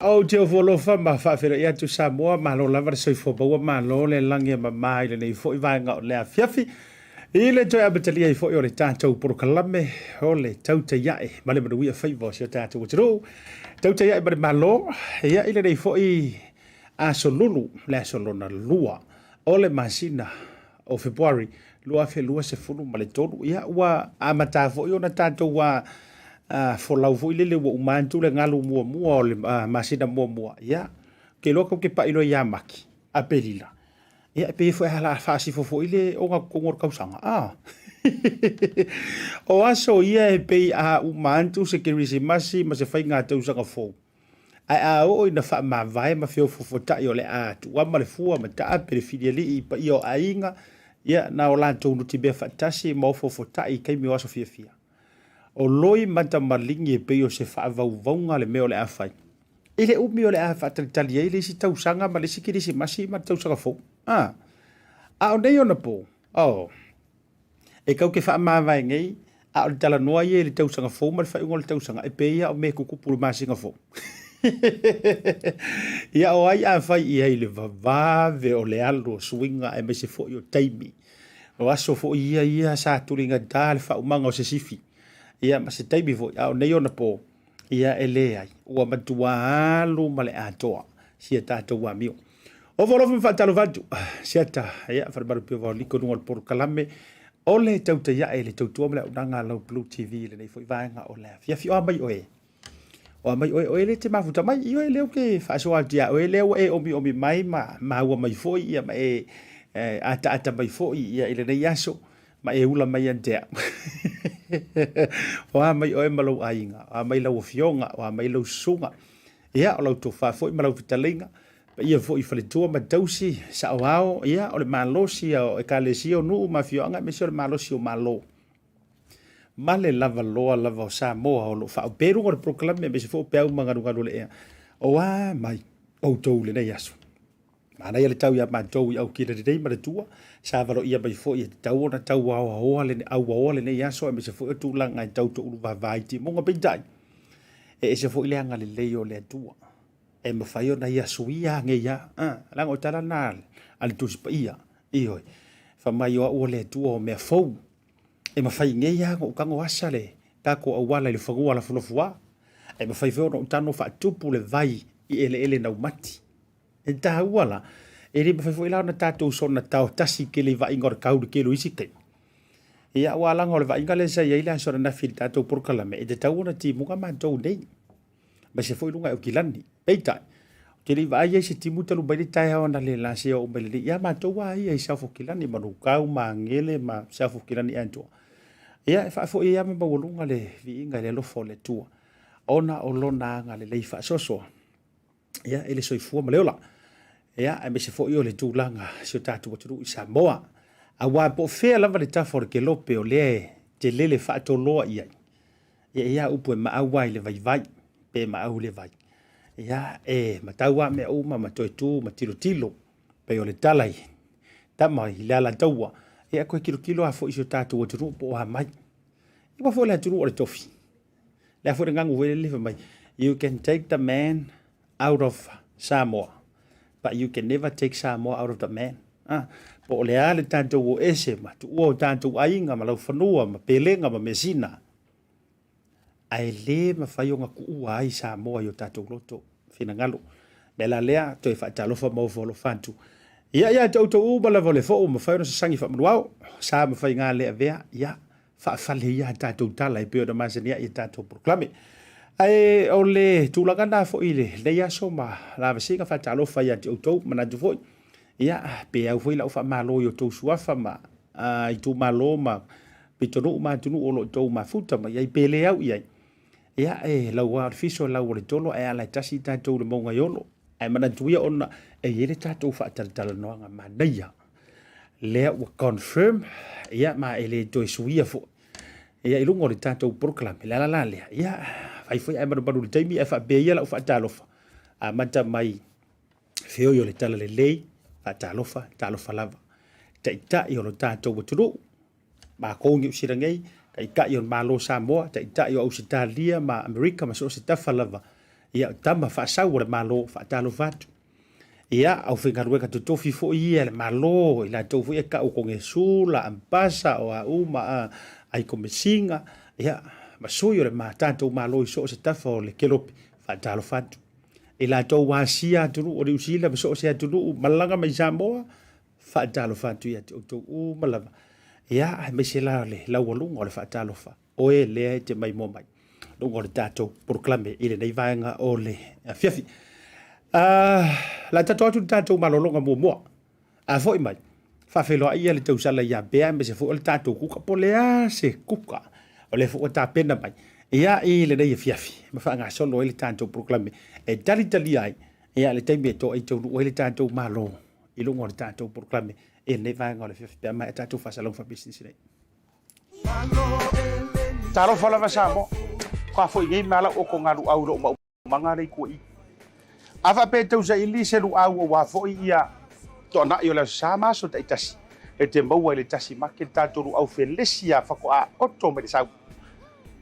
Ou te ofo alofa ma faafeiloai atu Samoa, malo lava le soifua maua, malo le lagi e mama i lenei foi vaega o le afiafi. I le toe amatalia ai foi o le tatou polokalame o le tautai ae ma le manuia faiva o si o tatou atunuu, tautai ae ma le Malo, ia i lenei foi aso Lulu, le aso lona lua o le masina o Fepuari 2023. Ia ua amata foi ona tatou a folau foi lele ua uma atu le galu muamua o le masina muamua. Ia, ou te iloa tou te pai loa ia Mati, Aperila. Ia, e pei foi o le a faasifo foi le ogatotonu o le tausaga. A o aso ia e pei a uma atu se Kerisimasi ma se faiga tausaga fou. Ae a oo ina faamavae ma feofofota'i o le a tuuama le fua ma taape le filialii i paia o aiga, ia, na o latou nutimea faatasi ma ofofota'i i taimi o aso fiafia. O loi mata maligi e pei o se faavauvauga le mea o le a fai. I le umi o le a faatalitali ai le isi tausaga ma le isi Kerisimasi ma le tausaga fou. A, a o nei ona po, oh. E kau ke faamavae nei, a o le talanoa ia i le tausaga fou ma le faaiuga o le tausaga, e pei lava o mea e tutupu i le masina fou. Ia o ai a fai i ai le vavave o le alu o suiga aemaise foi o taimi. O aso foi ia ia sa tuligata le faaumaga o se sifi. Ia ma se taimi foi, a o nei ona po, Ia e leai, ua matua alu ma le atoa sia tatou amio. Ofo alofa ma faatalofa atu, siata, ia, falemalo pia vao liko luga o le polokalame, o le tautai ae le tautua ma le auaunaga a lau Blue TV i lenei foi vaega o le afiafi. O a mai oe? O a mai oe? Oe le te mafuta mai, ioe lea ou te faasoa atu ia oe lea ua e omiomi mai ma maua mai foi ia ma e ataata mai foi ia i lenei aso. Ma e ula mai ia te au. O a mai oe ma lou aiga, o a mai lau afioga, o a mai lau susuga, ia, o lau tofa foi ma lau fetalaiga, paia foi i faletua ma tausi, saoao, ia, o le malosi o ekalesia o nuu ma afioaga, aemaise o le malosi o Malo. Ma le lava loa lava o Samoa o lo o faaopē luga o le polokalame, aemaise foi o peau ma galugalu o le ea. O a mai outou i lenei aso? Manaia le tau iā matou i Aukilani ma le tua, sa valoia mai foi e tatau ona tau aoaoa le auaoa lenei aso aemaise foi o tulaga e tau toulu vava i timuga. Peitai, e ese foi le agalelei o le Atua e mafai ona ia suia nei a, leaga o tala na a le Tusi Paia, ioe, fai mai o au o le Atua o mea fou, e mafai nei lava ona ou tago asa le tatou auala i le fanua lafulafuā, e mafai foi ona ou tago faatupu le vai i eleele naumati. E taua la, e le mafai foi la ona tatou soona tao tasi tele i vaaiga o le tau i le tele o isi taimi. Ia, aua leaga o le vaaiga lea sa i ai le aso ananafi i le tatou polokalame, e tatau ona timuga matou nei, aemaise foi luga i Aukilani. Peitai, ou te le i vaai ai i se timu talu mai le taeao analeila seia oo mai lenei. Ia matou lava ia i South Aukilani, Manukau, Magele ma South Aukilani atoa. Ia, e faafoi ai lava ma maualuga le viiga i le alofa o le Atua, ona o Lona agalelei faasoasoa. ia, i le soifua ma le ola, ia, aemaise foi o le tulaga si o tatou atunuu i Samoa. Aua po o fea lava le tafa o le kelope o lea e te lele faatoloa i ai, ia, e i ai upu e maau ai i le vaivai, pe maau i le vai. Ia, e matau lava mea uma ma toe tu ma tilotilo, pei o le tala i tama i le Alataua, ia, toe tilotilo lava foi i si o tatou atunuu po o a mai. Aua foi o le atunuu o le tofi. Le a foi le gagu foi lele fai mai, you can take the man out of Samoa, but you can never take Samoa out of the man. Ah, po o le a le tatou o ese ma tuua o tatou aiga ma laufanua ma pelega ma measina, ae le mafai ona tuua ai Samoa i o tatou loto finagalo. Mea la lea, toe faatalofa ma ofo alofa atu. Ia ia te outou uma lava o le fou, mafai ona sasagi faamanuao, sa ma faiga le avea, ia, faafale ia a tatou tala e pei ona masani ai i a tatou polokalame. Ae o le tulaga na foi i lenei aso ma lavasiga faatalofa ia te outou, manatu foi, ia, pe au foi lau faamalo i outou suafa ma itumalo ma pitonuu ma atunuu o lo o outou mafuta mai ai, pe le au i ai. Ia, e lau lava o le fiso, e lau o le tolo, ae ala e tasi tatou i le mauga i Olo. Ae manatu ia ona e i ai le tatou faatalatalanoaga manaia lea ua confirm, ia, ma e le toe suia foi, ia, i luga o le tatou polokalame. Le ala la lea, ia, fai foi ae malumalu i le taimi ae faapea ia lau faatalofa, amata mai feoi o le talalelei, faatalofa, talofa lava. Taitai o lo tatou atunuu, matou Niu Sila nei, taitai o le Malo o Samoa, taitai o Ausetalia ma Amerika ma so o se tafa lava. Ia, o tama faasau o le Malo, faatalofa atu. Ia, aufaigaluega totofi foi ia a le Malo, i latou foi e kau o Kogesula, Ambasa, o a uma a Aikomesiga, ia, ma sui o le ma tatou Malo i so o se tafa o le kelope, faatalofa atu. I latou ua asia atunuu o Niu Sila ma so o se atunuu malaga mai Samoa, faatalofa atu ia te outou uma lava. Ia, aemaise la le laualuga o le faatalofa, oe lea e te maimoa mai luga o le tatou polokalame i lenei vaega o le afiafi. Uh, la tatou atu le tatou malologa muamua. A foi mai, faafeiloai ia le tausala ia Bea aemaise foi o le tatou kuka po o le a se kuka o lea foi ua tapena mai ia i lenei afiafi ma faagasolo ai le tatou polokalame e talitalia ai ia le taimi e toai taunuu ai le tatou Malo i luga o le tatou polokalame i lenei vaega o le afiafi pe a maea tatou faasalaga faapisinisi nei. Talofa lava Samoa, ua foi nei mea lau oko nga luau i lou maumaga lea i tua i. A faapea e tau saili se luau aua foi ia toanai o le Aso Sa ma aso taitasi, e te maua i le tasi make le tatou luau felesi a faatoa oto mai le sau.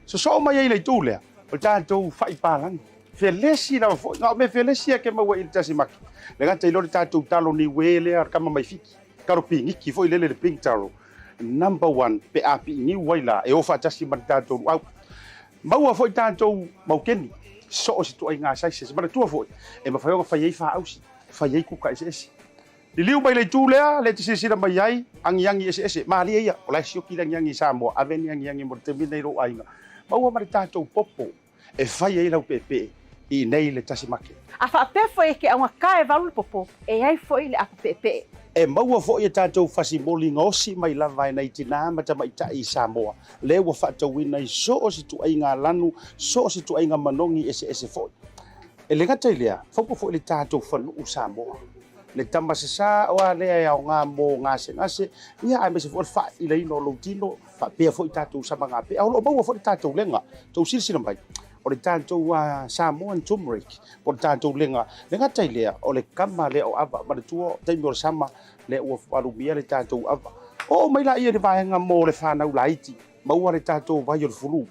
Sosoo mai ai le itu lea, o le tatou fai palagi. Felesi lava foi, na o mea felesi ia ke maua i le tasi make. Le gata i lea o le tatou talo niue lea, le kama mai Fiti. Taro piniki foi lele le pink taro number one pe a piiniu ai la e o faatasi ma le tatou luau. Maua foi tatou maukeni so o se ituaiga sizes. Manatua foi e mafai ona fai ai faausi, fai ai kuka eseese. Liliu mai le itu lea, lea e te silasila mai ai, agiagi eseese, malie ia, o la e sioki le agiagi i Samoa, ave ni agiagi mo le taimi lenei i lou aiga. Maua ma le tatou popo e fai ai lau peepee i inei le tasi make. A faapea foi e ke augata e valu le popo, e ai foi le apo peepee. E maua foi e tatou fasimoli gaosi mai lava e nai tinā ma tamaitai i Samoa, lea ua faatauina i so o se ituaiga lanu, so o se ituaiga manogi eseese foi. E le gata i lea, faupa foi le tatou fanuu Samoa, le tama sasā oa lea e aoga mo gasegase, ia aemaise foi o le faailaina o lou tino, faapea foi tatou samagape, a o lo o maua foi le tatou lega. Tou silasila mai, o le tatou Samoan turmeric, po o le tatou lega, le gata i lea, o le kama lea o ava, manatua, taimi o le sama, lea ua alumia le tatou ava. Oo mai laia i le vaega mo le fanau laiti, maua le tatou vai o le fulu,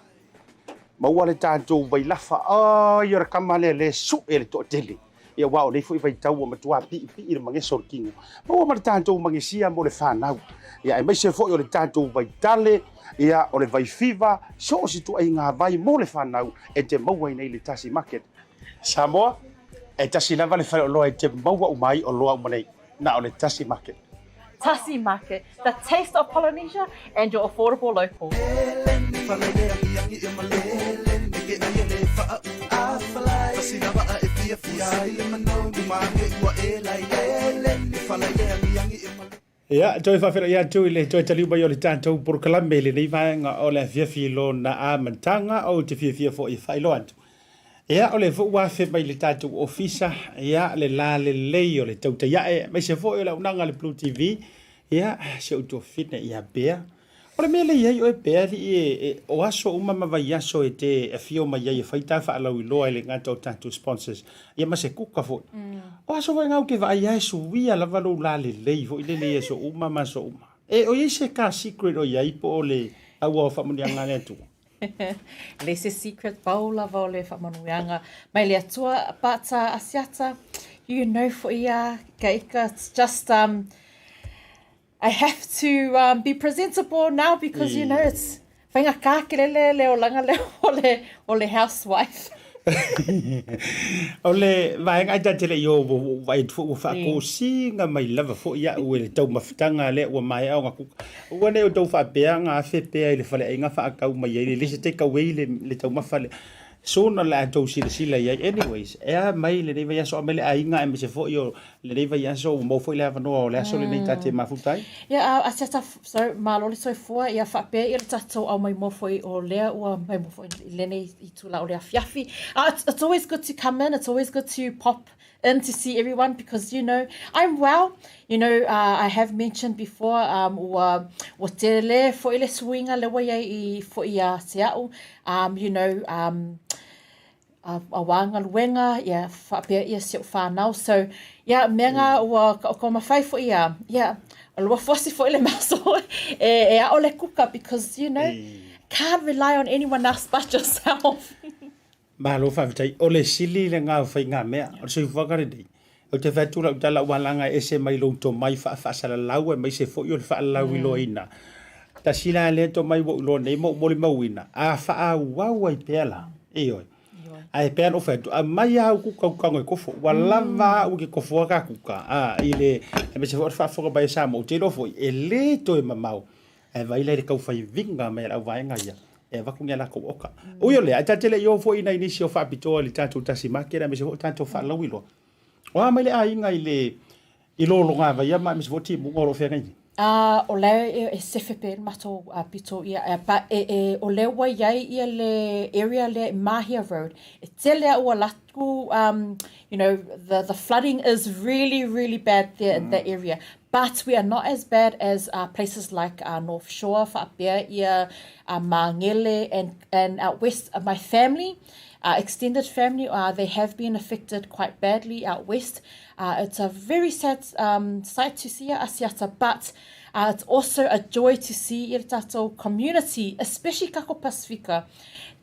maua le tatou vailafa, ai o le kama lea le sue le toatele. Ia aua o nei foi vaitau ua matua piipii le mageso o le tino. Maua ma le tatou magesia mo le fanau. Ia aemaise foi o le tatou vaitale, ia o le vaifiva, so o se ituaiga vai mo le fanau e te maua i nei le Tasi Market. Samoa, e tasi lava le faleoloa e te maua uma ai oloa uma nei, na o le Tasi Market. Tasi Market, the taste of Polynesia and your affordable local. Ia, toe faafeiloai atu i le toe taliu mai o le tatou polokalame i lenei vaega o le afiafi i lona amataga. Ou te fiafia foi e faailoa atu. Ia, o lea foi ua afe mai i le tatou ofisa, ia, le la lelei o le tautai ae, aemaise foi o le auaunaga a le Blue TV, ia, si ou tuafafine ia Bea. O le mea lea i ai oe Bea, alii e, e, o aso uma ma vaiaso e te afio mai ai e fai ta faalauiloa e le gata o tatou sponsors, ia ma se kuka foi. O aso foi na ou te vaai lava e suia lava lou la lelei foi lele i aso uma ma aso uma. E, o i ai se ka secret o i ai po o le aua o faamanuiaga a le Atua? Le se secret pau lava o le faamanuiaga mai le Atua but Asiata you know foi ia ka ika it's just um I have to um, be presentable now because you know it's faigata kelele le olaga lea o le o le housewife. O le vaega ai ta te le i o vaai atu foi ua faatosina mai lava foi au e le taumafataga lea ua maea ona kuka. Aua ne i outou faapea na afe pea i le faleaiga faatau mai ai le se take away le, le taumafa lea. Soon o le a tou silasila i ai. Anyways, e a mai lenei vaiaso, a mai le aiga aemaise foi o lenei vaiaso ua maua foi le avanoa o le aso lenei ta te mafuta ai. Ia, a, a se ata, so, malo le soifua, ia faapea ia le tatou au maimoa foi o lea ua maimoa foi i lenei itula o le afiafi. It's always good to come in, it's always good to pop in to see everyone because you know I'm well you know uh, I have mentioned before um, ua, ua tele foi le suiga le ua iai i foi ia te au um, you know um, a, auā galuega ia faapea ia si o'u fanau so ia mea nga ua ka mafai foi ia ia luafuasi foi le maso e, e a'o le kuka because you know can't rely on anyone else but yourself. Malo faafetai. O le sili lena o faigamea, o le soifuaga lenei. Ou te fai atu lau tala ua laga ese mai lou tomai faafaasalalau aemaise foi o le faalauiloaina. Tasi la lea tomai ua ou iloa nei ma ou molimauina, a faaauau ai pea la, ioe. Ae pei lava ona ou fai atu, aumai lava au kuka ou tago e kofo. Ua lava au i ke kofoa ka kuka, a, i le, aemaise foi o le faafofoga mai a Samoa, ou te iloa foi, e le toe mamao Ae vaai la i le tau fai viga mai a le auvaega ia e avatu ni a latou oka. Ui o lea, ae ta te le i oo foi i nai nisi o faapitoa i le tatou tasi market aemaise foi o tatou faalauiloa. O a mai le aiga i le i lo logavaia ma aemaise foi o timuga o lo o feagai nei? A o la e e sefe pea le matou pito ia, but e e o lea ua i ai ia le area lea i Mahia Road, e tele lava ua alu atu you know the the flooding is really really bad there in that area But we are not as bad as places like North Shore, faapea ia Māngere and and out west my family, extended family, they have been affected quite badly out west. It's a very sad sight to see Asiata, but it's also a joy to see i le tatou community, especially kako Pasifika,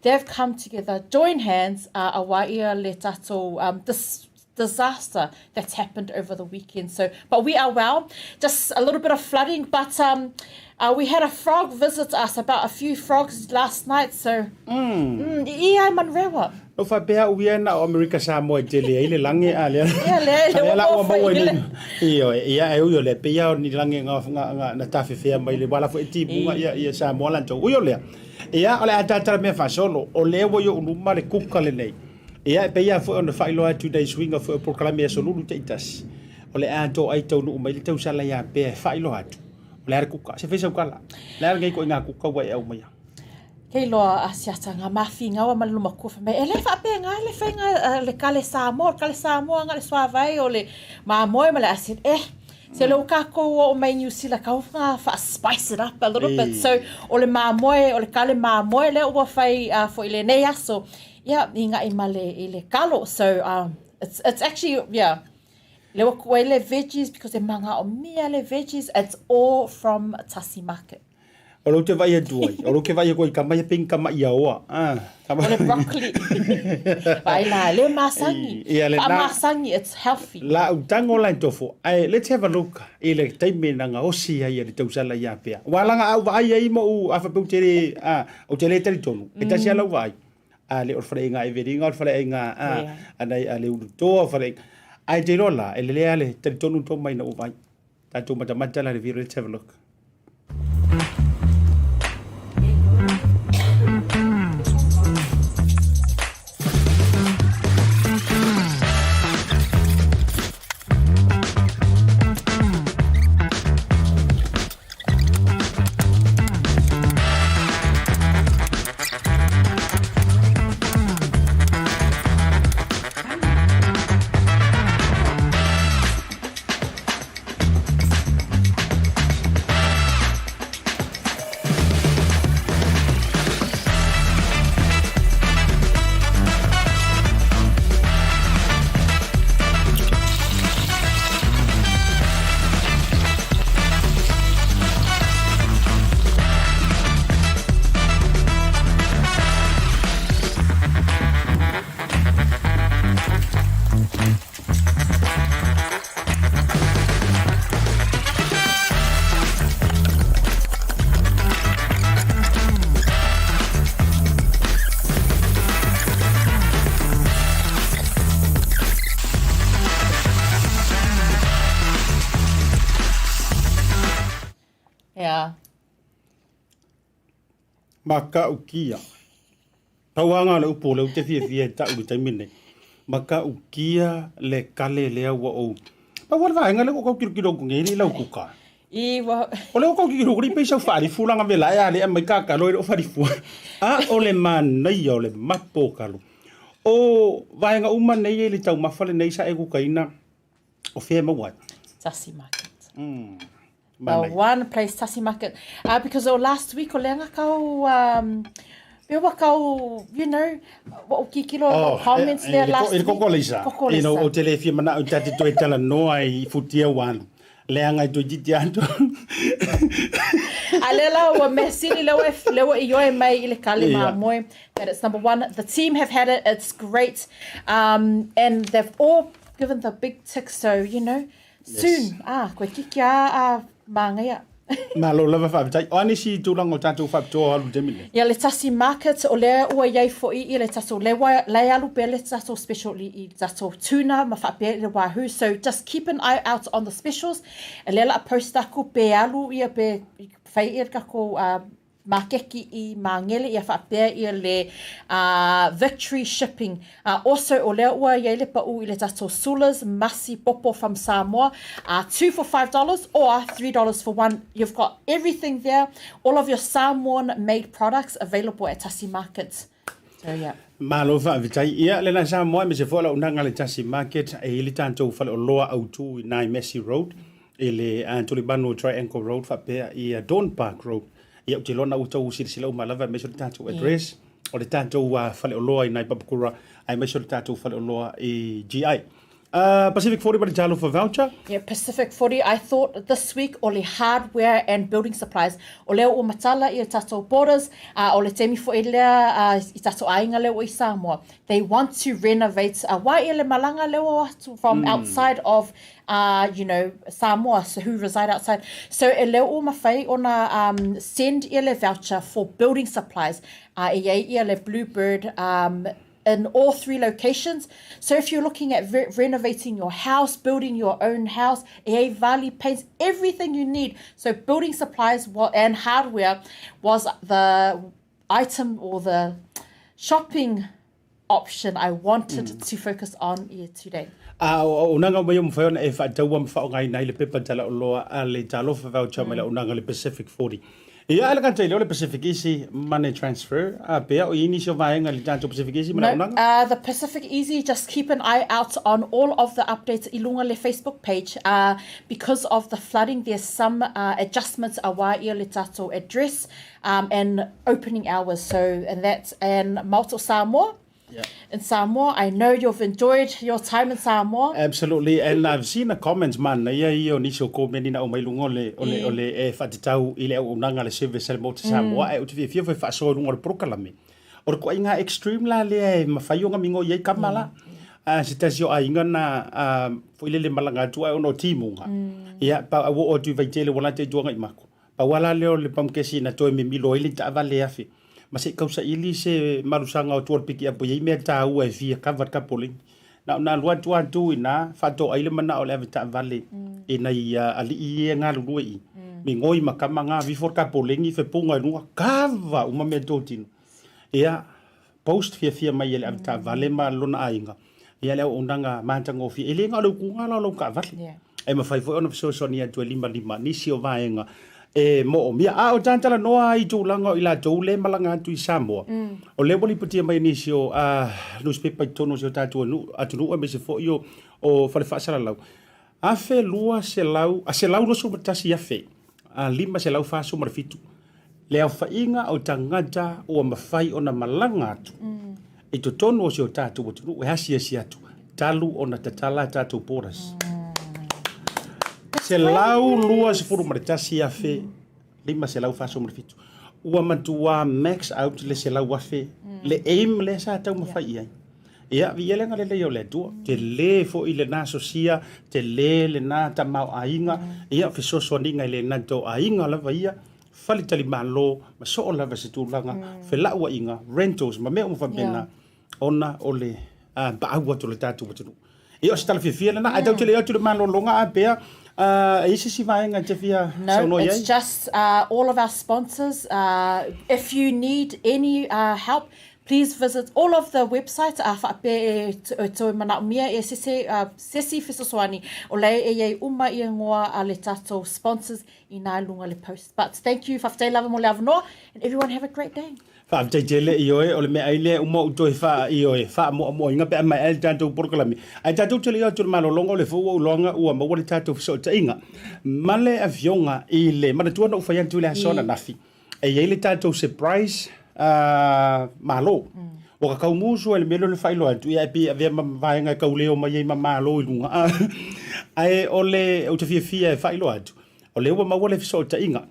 they've come together, join hands, aua ia le tatou this disaster that's happened over the weekend. So, but we are well. Just a little bit of flooding, but um, uh, we had a frog visit us, about a few frogs last night. So, mm, mm i ai manrewa. No faapea au ia na o Amerika Samoa i tele ai le lage a lea. Ia le le la ua maua i Ioe, ia e ui o lea, pei lava o ni lage nga, nga, nga, na tafefea mai le wala foi timuga ia, ia Samoa lantou. Ui o lea, ia o le a tatala mea faasolo, o lea ua i ou luma le kuka lenei. Ia, e pei lava foi ona faailoa atu i nai suiga foi o polokalame i Aso Lulu taitasi, o le a toai taunuu mai le tausala ia Pea e faailoa atu, o le a le kuka. Se fai sau tala, o le a lenei ituaiga kuka ua e aumaia? Kei loa a siata nga mafi ngaua ma le luma kua fai mai, e le faapena le faiga le kale Samoa, o le kale Samoa nga le suavai o le mamoe ma le acid, eh, se le o kakou oo mai Niu Sila kau nga fa spice it up a little bit. So, o le mamoe, o le kale mamoe lea ua fai foi lenei aso, Ia, i ngaʻi ma le, i le kalo. So, um, it's, it's actually, yeah, le ua kuai le veggies because e manaʻomia le veggies, it's all from Tasi Market. O lou te vaai atu ai, o lou ke vaai atu ai ka mai e pei ni kamaʻi aoa. Ah, o le broccoli. Vaai la, le masangi. Ia le na. Masangi, it's healthy. La u tango la tofo. Ai, let's have a look i le taimi na gaosi ai e le tausala ia pea. Ua langa au vaai ai mo u afa peu te le, ah, o te le talitonu. E tasi ala u vaai. A le o le faleaiga Everiga, o le faleaiga a anai a le Ulutoa, o faleaiga. Ae te iloa la, e lelei lava le talitonu tonu mai ina ua vaai. Tatou matamata la i le video, let's have a look. Yeah. Makaukia. Tauaga o le upu o lea ou te fiafia e tau i le taimi lenei. Makaukia le kale lea ua ou... Pau lava le vaega lea ua ou tau tilotilo atu nei i lau kuka. I ua... O lea ua tau tilotilo atu nei pei sau faalifu laga vela e a le aumai kakalo e le o falifua. A o le manaia o le mapo o kalo. O vaega uma nei e i le taumafa lenei sa e kukaina, o fea e maua ai? Tasi Market. The one place, Tasi Market. Because o last week o lea nga kau, um, pe ua kau, you know, ua ou kikilo oh, comments lea last week. I le koko leisa. Koko leisa. You know, o te le fia manao i tate toe talanoa i futia ua alu. Leaga e toeitiiti atu. A lea la ua mea sili lea ua lea ua ioe mai i le kale mamoe that it's number one. The team have had it, it's great. Um, and they've all given the big tick, so, you know, soon, ah, koe kiki a, a māngaia. Malo lava faafetai. O a nisi tulaga o tatou faapitoa o alu i le taimi lenei? Ia, le tasi market, o lea ua i ai foi i le tatou, le ua, la e alu pea le tatou special i, i tatou tuna ma faapea i le wahoo, so just keep an eye out on the specials. O lea la a post aku pe alu ia pe fai ia le takou uh, makeki i Māngere ia faapea ia le uh, Victory Shipping. Uh, also, o lea ua iai le pa'u i le tatou Sula's Masi Popo from Samoa, uh, 2 for $5 or $3 for one. You've got everything there, all of your Samoan made products available at Tasi Markets. So, yeah. Malo faafetai. Ia, lena Samoa aemaise foi o le auaunaga a le Tasi Market e i ai le tatou faleoloa autu i nai Massey Road i le Tulimanu Triangle Road faapea i Dawn Park Road. Ia, ou te iloa na ua outou silasila uma lava aemaise o le tatou address o le tatou faleoloa i nai Papakura aemaise o le tatou faleoloa i GI. Pacific 40 ma le Talofa Voucher. Yeah, Pacific 40, I thought this week o le hardware and building supplies, o lea ua matala ia tatou borders, a o le taimi foi lea i tatou aiga lea ua i Samoa, they want to renovate, why ia le malaga lea ua o atu from outside of you know, Samoa, so who reside outside. So e lea ua mafai ona send ia le voucher for building supplies, e i ai ia le Bluebird in all three locations. So if you're looking at re renovating your house, building your own house, EA Valley paints, everything you need. So building supplies and hardware was the item or the shopping option I wanted to focus on here today. A o auaunaga uma ia ua mafai ona e faataua ma faaaogaina ai le pepa talaoloa a le Talofa Voucher mai le auaunaga a le Pacific 40. Ia, a le gata i lea o le Pacific Easy Money Transfer, a pea o i ai nisi o vaega i le tatou Pacific Easy ma le auaunaga? No, the Pacific Easy, just keep an eye out on all of the updates i lunga le Facebook page. Because of the flooding, there's some adjustments a wā ia le tatou address and opening hours. So, and that's, and Maota o Samoa, Yeah. In Samoa, I know you've enjoyed your time in Samoa. Absolutely, and I've seen the comments manaia ia o nisi o komeni na aumai luga o le, o le, o le e faatatau i le auaunaga a le service a le Maota Samoa, ae ou te fiafia foi e faasoa i luga o le polokalame. O le ituaiga extreme la lea e mafai ona migoi ai kama la. A se tasi o aiga na a, foi lele malaga atu ae ona o timuga. Ia, pa ua oo atu i Vaitele ua lata i Tuagaimako. Pau lava la lea o le pamukesi na toe mimilo ai le taavale afe ma se i tausaili se malusaga o tua o le pikiapu e i ai mea taua e fia kava le tapoliga. Na ona alu atu lava tu i ina faatoai le manao o le ave taavale i nai alii ia e galulue i i. Migoi ma kama gavi ifo le tapoliga fepuga i luga kava uma mea totino. Ia Post fiafia mai e le avetaavale ma lona aiga, ia le auaunaga matagofie. E le na o le utuga la o lau taavale. Yeah. E mafai foi ona fesoasoani atu e limalima nisi o vaega e moomia. A o tatalanoa ai i tulaga o i latou le malaga atu i Samoa. O lea ua lipotia mai e nisi o newspaper i totonu o si o tatou atunuu aemaise foi o fale faasalalau. 1200, a 121,000 a 547 le aofaiga o tagata ua mafai ona malaga atu i totonu o si o tatou atunuu e asiasi atu talu ona tatala a tatou borders. 121,547. Ua matua max out le 100,000 le aim lea sa taumafai i ai. Ia, viia le agalelei o le Atua. Tele foi lena sosia, tele lena tamaoaiga, ia, fesoasoaniga i lena toaiga lava ia, faletalimalo, ma soo lava se tulaga, felauaiga, rentals, ma mea uma faapena, ona o le paau atu o le tatou atunuu. Ia, o se tala fiafia lena, ae tatou te le o atu i le malologa a pea, e i ai se isi vaega e te fia saunoa i ai? No, it's just all of our sponsors, if you need any help, Please visit all of the websites a faapea e toe manaomia e sese sesi fesoasoani o la e iai uma ia ngoa a le tatou sponsors i na lunga le post. But thank you, faafetai lava mo le avanoa and everyone have a great day. Faafetai tele i oe, o le meaai lea uma ou toe faa i oe faamoamoaina pe a maea le tatou polokalame. Ae tatou te le o atu i le malologa o le fou ou iloaga ua maua le tatou fesootaiga ma le afioga i le manatua na ou fai atu i le aso ananafi. E i ai le tatou surprise malo. Ua ka tau musu ai le mea lea o le faailoa atu, ia e pei e avea ma vaega e tauleo mai ai ma malo i luga. Ae o le, ou te fiafia e faailoa atu, o lea ua maua le fesootaiga.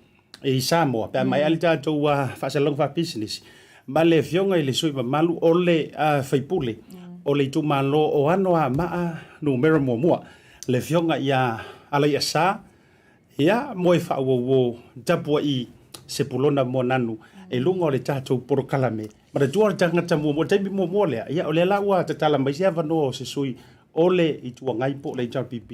i Samoa pe a maea le tatou faasalalauga faapisinisi ma le Afioga i le sui mamalu o le faipule o le itumalo o Anoamaa Numera 1, le Afioga ia Alaiasa, ia, mo e faauauo tapuai Sepulona Moananu i luga o le tatou polokalame. Manatua o le tagata muamua, taimi muamua lea, ia o lea la ua tatala mai se avanoa o se sui o le Itu Agai po o le HRPP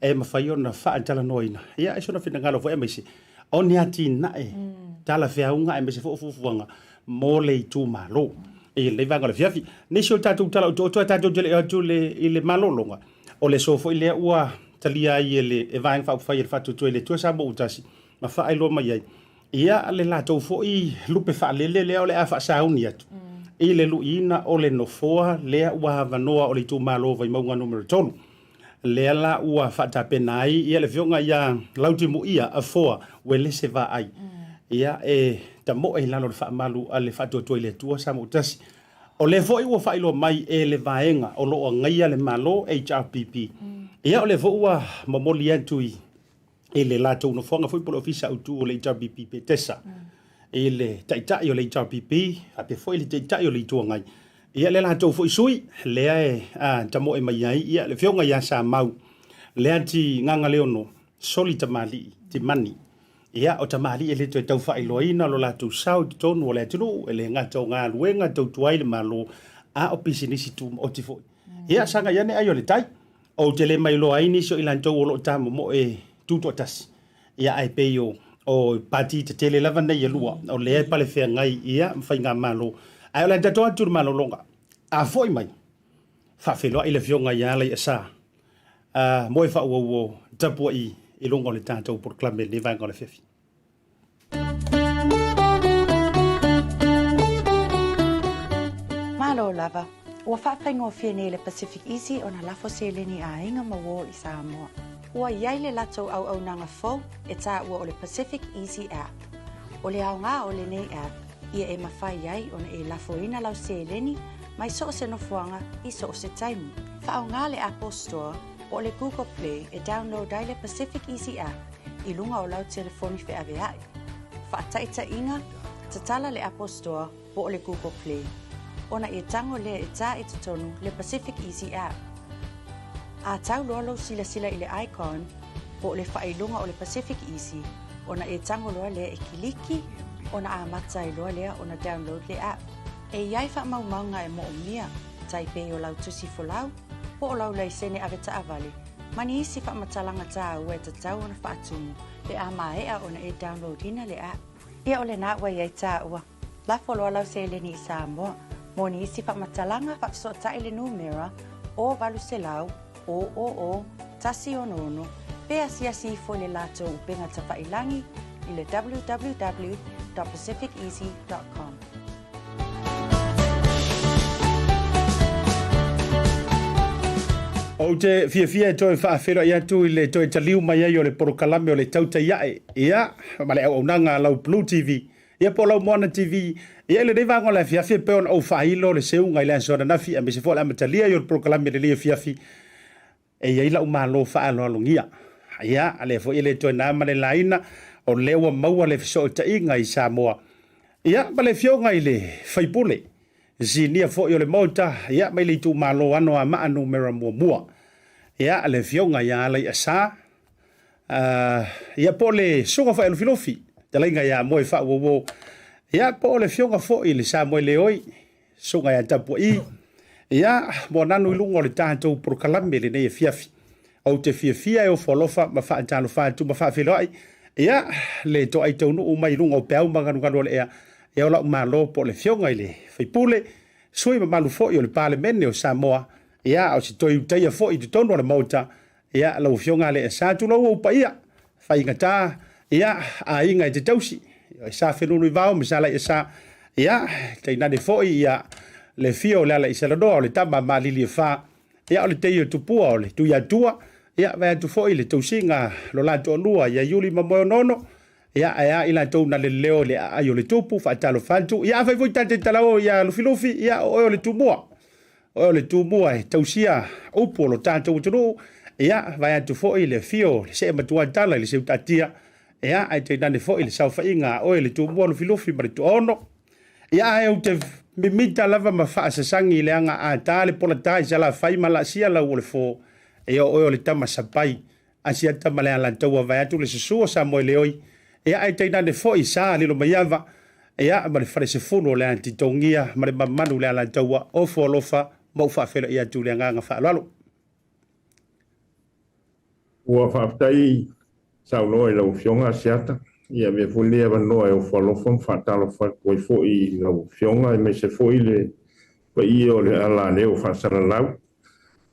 e mafai ona faatalanoaina, ia, i sona finagalo foi aemaise o ni atinae talafeauga aemaise foi o fuafuaga mo le itumalo i lenei vaega o le afiafi. Nisi o tatou tala otooto ae tatou te le i atu i le malologa, o le aso foi lea ua talia ai e le Vaega Faaupufai a le Faatuatua i le Atua Samoa ua Tasi ma faailoa mai ai ia le latou foi lupe faalele lea o le a faasauni atu i le luiina o le nofoa lea ua avanoa o le itumalo o Vaimauga Nu.3. Lea la ua faatapena ai ia le afioga ia Lautimuia Afoa Uelese Vaai, ia e tamoe i lalo o le faamalu a le Faatuatua i le Atua Samoa ua Tasi. O lea foi ua faailoa mai e le vaega o lo o agaia le Malo, HRPP, ia o lea foi ua momoli atu i le latou nofoaga foi po o le Ofisa Autu o le HRPP Petesa, i le Taitai o le HRPP faapea foi le Taitai o le Itu Agai. Ia le latou foi sui lea e tamoe mai ai ia le Afioga ia Samau Leati Gagaleono Soli Tamalii Timani. Ia, o tamalii e le toe tau faailoaina lo latou sao i totonu o le atunuu, e le gata o galuega tautua ai le Malo, a o pisinisi tumaoti foi. Ia, sagai ane ai o le tai. Ou te le mailoa ai nisi o i latou o lo o tamomoe tutoatasi. Ia, ae pei o, o pati tetele lava nei e lua, o lea e palefeagai ia ma faigamalo. Ae o le a tatou atu i le malologa. A foi mai, faafeiloai le Afioga ia Alaiasa mo e faauauo tapuai i luga o le tatou polokalame i lenei vaega o le afiafi. Malo lava. Ua faafaigofie nei le Pacific Easy ona lafo seleni a aiga ma uo i Samoa. Ua i ai le latou auaunaga fou e taua o le Pacific Easy App. O le aoga o lenei app, ia e mafai ai ona e lafoina lau seleni mai so o se nofoaga i so o se taimi. Faaaoga le Apple Store po o le Google Play e download ai le Pacific Easy App i luga o lau telefoni feaveai. Faataitaiga, tatala le Apple Store po o le Google Play, ona e tago lea e tā i totonu le Pacific Easy App. A tau loa lou silasila i le icon po o le faailoga o le Pacific Easy, ona e tago loa lea e kiliki, ona amata ai loa lea ona download le app. E i ai faamaumauga e moomia, tai pei o lau tusi folau, po o lau laisene avetaavale, ma ni isi faamatalaga tāua e tatau ona faatumu pe a maea ona e download ina le app. Ia o lena ua i ai tāua. Lafo loa lau seleni i Samoa. Mo ni isi faamatalaga, faafesootai le numera 0800 000 166 pe asiasi ifo i le latou upega tafailangi i le www.pacificeasy.com. Ou te fiafia e toe faafeiloai atu i le toe taliu mai ai o le polokalame o le Tautai Ae, ia, ma le auaunaga a lau Blue TV, ia po o lau Moana TV. Ia i lenei vaega o le afiafi e pei ona ou faailo le seuga i le aso ananafi aemaise foi o le amatalia ai o le polokalame i lenei afiafi, e i ai lau malo faaaloalogia. Ia, a lea foi e le toe na ma le laina, o lea ua maua le fesootaiga i Samoa. Ia, ma le afioga i le faipule, sinia foi o le Maota, ia, mai le itumalo Anoamaa Numera 1. Ia, le afioga ia Alaiasa, ia, po o le Susuga foi a Lufilufi, talaiga ia Moe Faauouo, ia, po o le afioga foi i le Samoe Leoi, Susuga ia Tapua'i, ia, Moananu i luga o le tatou polokalame i lenei afiafi. Ou te fiafia e ofo alofa ma faatalofa atu ma faafeiloai, ia, le toai taunuu mai i luga o peau ma galugalu o le ea, ia o la'u malo po o le afioga i le faipule, sui mamalu foi o le Palemene o Samoa, ia, o se toe utaia foi i totonu o le Maota, Ia, lau Afioga Alaiasa, tulou ou paia, faigata, ia, aiga e te tausi, e Sa Fenunuivao ma Sa Alaiasa, ia, tainane foi, ia, le afio o le Alaisalanoa o le tama a Maliliefā, ia, o le tei o Tupua o le Tuiatua, ia, vae atu foi le tausiga lo la toalua ia Iuli ma Moeonono, ia, ae a i latou na leleo i le aai o le tupu, faatalofa atu, ia, afai foi ta te talao ia Lufilufi, ia, o oe o le Tumua. O le Tumua e tausia upu o lo tatou atunuu, ia, vae atu foi le afio o le see matua tala i le Seutaatia, Ia, ae tainane foi le saofaiga a oe le Tumua Lufilufi ma le Tuaono. Ia, ae ou te mimita lava ma faasasagi leaga a ta le polata i Salafai ma laasia lau o le fo, ia o oe o le tama sapai, Asiata ma le Alataua vaeatu le susu o Samoeleoi, ia ae tainane foi Sa Lilomaiava, ia ma le Falesefulu o le Atitogia ma le mamalu i le Alataua, ofo alofa ma ou faafeiloai atu i le agaga faaaloalo. Ua faafetai saunoa i lau Afioga Asiata. Ia avea foi lenei avanoa e ofo alofa ma faatalofa atu ai foi i lau Afioga aemaise foi le paia o le alaleo faasalalau.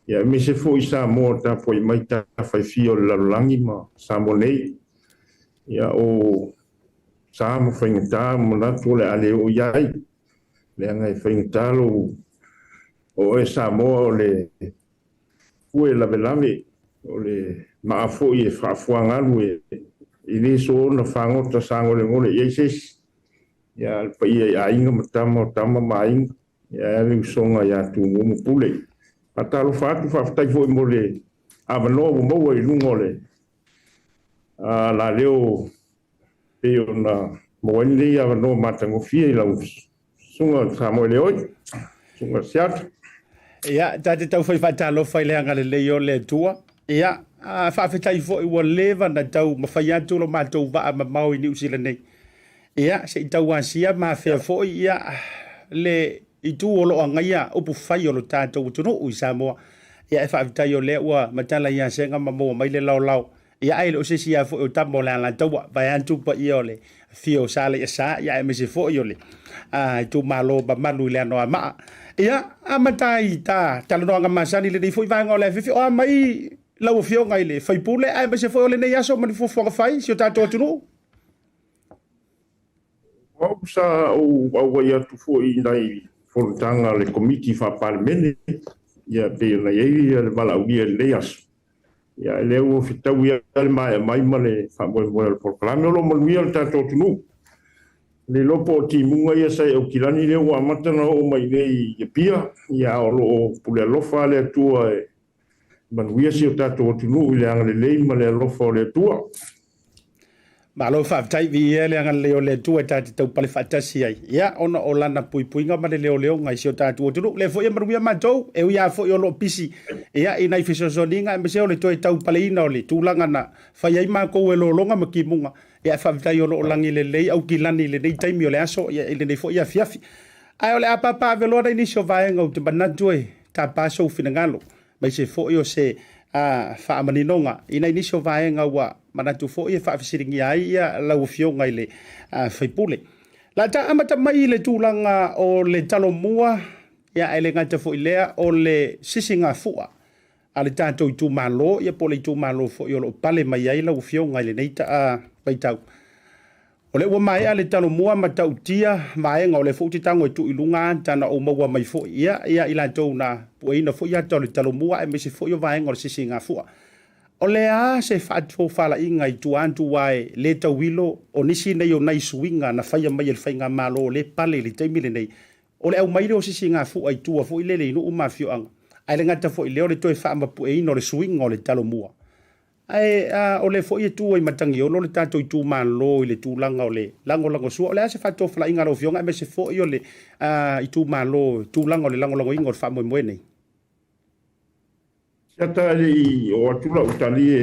Ia aemaise foi Samoa o tapuai mai tafa e fia o le lalolagi ma Samoa nei. Ia o sa ma faigata ma manatu o le a le oo i ai, leaga e faigata lou o oe Samoa o le fue lavelave, o le maa foi e faafuagalu e le soona fagota sagolegole i ai se isi. Ia le paia i aiga ma tama o tama ma aiga, ia ae a le usoga ia Tumua ma Pule. Faatalofa atu, faafetai foi mo le avanoa ua maua i luga o le laleo pei ona maua ai lenei avanoa matagofie i lau Susuga Samoeleoi, Susuga Siata. Ia, ta te taufai faatalofa i le agalelei o le Atua. Ia, a faafetai foi ua leva na tau mafai atu lo matou vaa mamao i Niu Sila nei. Ia, se i tau asia ma afea foi ia le itu o lo o agaia upufai o lo tatou atunuu i Samoa. Ia, e faafetai o lea ua matala ia sega ma maua mai le laolao. Ia ae le o se isi lava foi o tama o le Alataua, vaeatu paia o le afio o Saleisa, ia aemaise foi o le itumalo mamalu i le Anoamaa. Ia, amata ai ta talanoaga masani i lenei foi vaega o le afiafi, o a mai lau Afioga i le sui usufono aemaise foi o lenei aso ma ni fuafuaga fai i si o tatou atunuu? O au sa ou auai atu foi i nai fonotaga a le Komiti Faa-Palemene, ia pei ona i ai le valaaulia i lenei aso. Ia, ae lea ua fetaui lava le maea mai ma le faamoemoe o le polokalame. O lo o manuia le tatou atunuu. Le iloa po o timuga ia sa i Aukilani lea ua amata ona oo mai i inei i Apia, ia a o lo o pule alofa lava le Atua e manuia si o tatou atunuu i le agalelei ma le alofa o le Atua. Malo faafetai, viia le agalelei o le Atua e ta te taupale faatasi ai, ia, ona o lana puipuiga ma le leoleoga i si o tatou atunuu. Lea foi e manuia matou, e ui lava foi o lo o pisi, ia, i nai fesoasoaniga aemaise o le toe taupaleina o le tulaga na fai ai matou e lologa ma timuga, ia, ae faafetai o lo o lagi lelei Aukilani i lenei taimi o le aso, ia, i lenei foi afiafi. Ae o le a papaaveloa nai nisi o vaega ou te manatu e tapa sou finagalo. aemaise foi o se faamaninoga i nai nisi o vaega ua manatu foi e faafesiligia ai lau Afioga i le sui usufono. La ta amata mai i le tulaga o le Talomua, ia ae le gata foi i lea o le sisigafua a le tatou itumalo, ia po o le itumalo foi o lo o pale mai ai lau Afioga i lenei vaitau. O lea ua maea le Talomua ma tautia vaega o lea foi ou te tago e tuu i luga ata na ou maua mai foi ia ia i latou na pueina foi ata o le Talomua aemaise foi o vaega o le Sisigafua. O le a se faatofalaiga i tua atu aua e le tauilo o nisi nei o nai suiga na faia mai e le Faigamalo o lea e pale i le taimi lenei o le aumai lea o Sisigafua i tua foi lele i nuu ma afioaga ae le gata foi i lea o le toe faamapueina o le suiga o le Talomua. Ae o lea foi e tu ai Matagiolo le tatou itumalo i le tulaga o le lagolagosua. O le a se faatofalaiga a lau Afioga aemaise foi o le itumalo i tulaga o le lagolagoina o le faamoemoe nei? Siata e le i oo atu lau tali e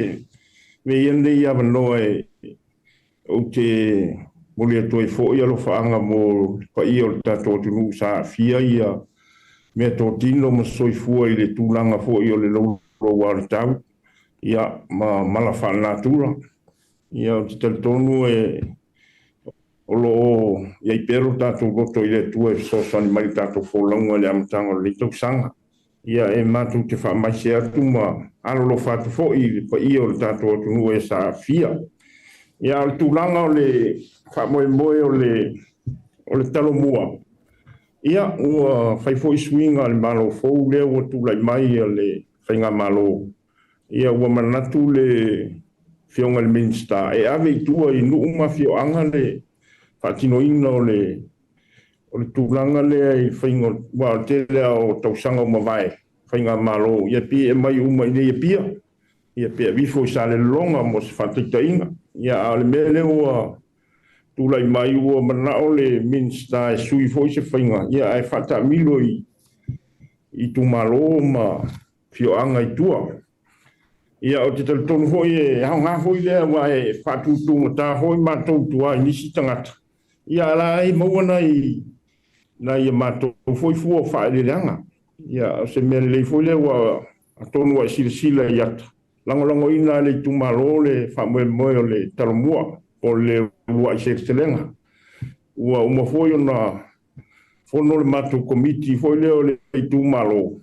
avea ia lenei avanoa e ou te momoli atu ai foi alofaaga mo le paia o le tatou atunuu sa aafia ia meatotino ma soifua i le tulaga foi o le louloua o le tau ia ma mala faalenatura. Ia ou te talitonu e o lo o i ai pea lo tatou loto i le Atua e fesoasoani mai i le tatou folauga i le amataga o lenei tausaga. Ia e matou te faamaise atu ma alolofa atu foi i le paia o le tatou atunuu e sa aafia. Ia a o le tulaga o le faamoemoe o le o le Talomua, ia ua fai foi suiga a le Malo fou lea ua tulai mai le Faigamalo. Ia ua manatu le Afioga i le Minisita e ave i tua i nuu ma afioaga le faatinoina o le O le tulaga lea i faiga aua o le tele lava o tausaga ua mavae, faigamalo, ia pei e aumai uma i inei i Apia. Ia, pe aveifo i Salelologa mo se faataitaiga. Ia, a o le mea lea ua tulai mai, ua manao le Minisita e sui foi se faiga, ia, ae faataamilo i itumalo ma afioaga i tua. Ia, ou te talitonu foi e aoga foi lea, aua e faatutugata foi matou i tua i nisi tagata, ia, a la e maua nai a matou foi fua o faaeleeleaga. Ia, o se mea lelei foi lea, ua atonu ua e silasila i ata, lagolagoina e le itumalo le faamoemoe o le Talomua po o le uluai seleselega. Ua uma foi ona fono le matou komiti foi lea o le itumalo,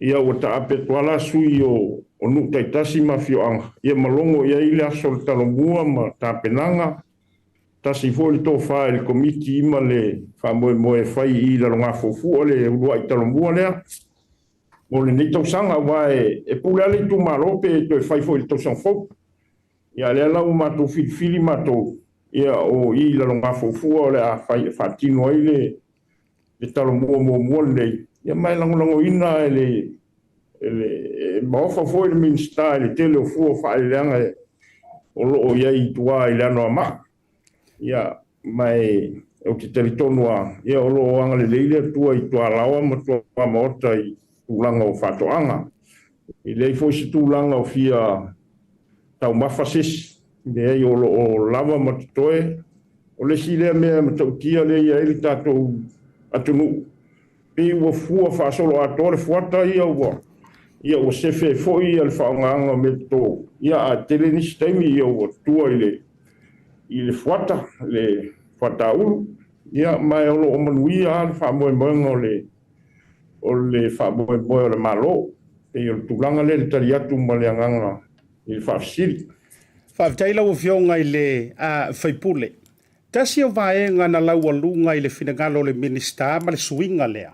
ia ua taape atu lava la sui o nuu taitasi ma afioaga, ia ma logo i ai le aso o le Talomua ma tapenaga. Tasi foi le tofa i le komiti ma le faamoemoe e fai i Lalogafuafua le uluai Talomua lea mo lenei tausaga, aua e pule lava le itumalo pe toe fai foi i le tausaga fou. Ia, lea la ua matou filifili matou, ia, o i Lalogafuafua o le a fai, faatino ai le Talomua muamua lenei. Ia, ma e lagolagoina e le maofa foi le Minisita i le tele o fua o faaeleeleaga o lo o i ai i tua i le Anoamaa. Ia, ma e ou te talitonu lava, ia, o lo o agalelei le Atua i tualaoa ma tuamaota i tulaga o faatoaga. E leai foi se tulaga o fia taumafa se isi, leai, o lo o lava ma totoe. O le isi lea mea matautia lea e i ai le tatou atunuu, pei ua fua faasoloatoa le fuata ia ua, ia ua sefe ai foi le faaaogaina o mea toto, ia, ae tele nisi taimi ia ua tua i le fuata, le fuataulu. Ia, ma o lo o manuia lava le faamoemoega o le faamoemoe o le Malo. Pei o le tulaga lea le tali atu ma le agaga i le faafesili. Faafetai lau Afioga i le sui usufono. Tasi o vaega na laualuga i le finagalo o le Minisita ma le suiga lea,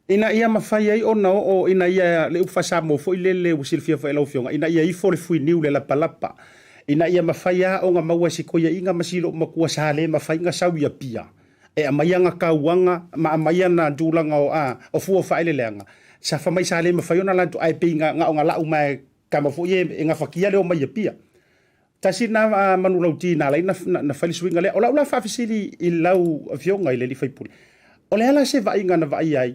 ina ia mafai ai ona oo ina ia le upu faa-Samoa foi lele ua silafia foi e lau Afioga, ina ia ifo le fuiniu le lapalapa, ina ia mafai lava ona maua e si koiaiga ma si loo matua sa le mafai ona sau i Apia e aumai ana tauaga ma aumai ana tulaga o fua o faaeleeleaga sa fa mai sa le mafai ona latou, ae pei na ona lau mai tama foi e gafatia le omai i Apia. Tasi na manulauti na ala ai na fai le suiga lea. O lau la faafesili i lau Afioga i le sui usufono, o le ala se vaaiga na vaai ai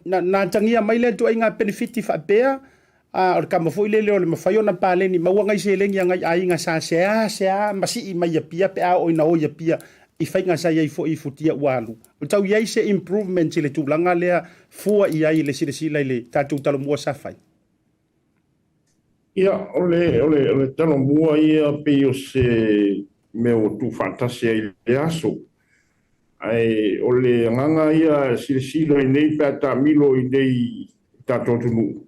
na atagia mai lea ituaiga penefiti faapea, o le kama foi lele o le mafai ona paleni maua nai seleni a nai aiga sa sea sea masii mai i Apia pe a oo ina o i Apia i faiga sa i ai foi i futia ua alu. O tau i ai se improvement i le tulaga lea fua i ai le silasila i le tatou Talomua sa fai? Ia, o le Talomua ia pei o se mea ua tuufaatasi ai i le aso. Ae o le agaga ia silasila i nei pe a taamilo i nei i tatou atunuu,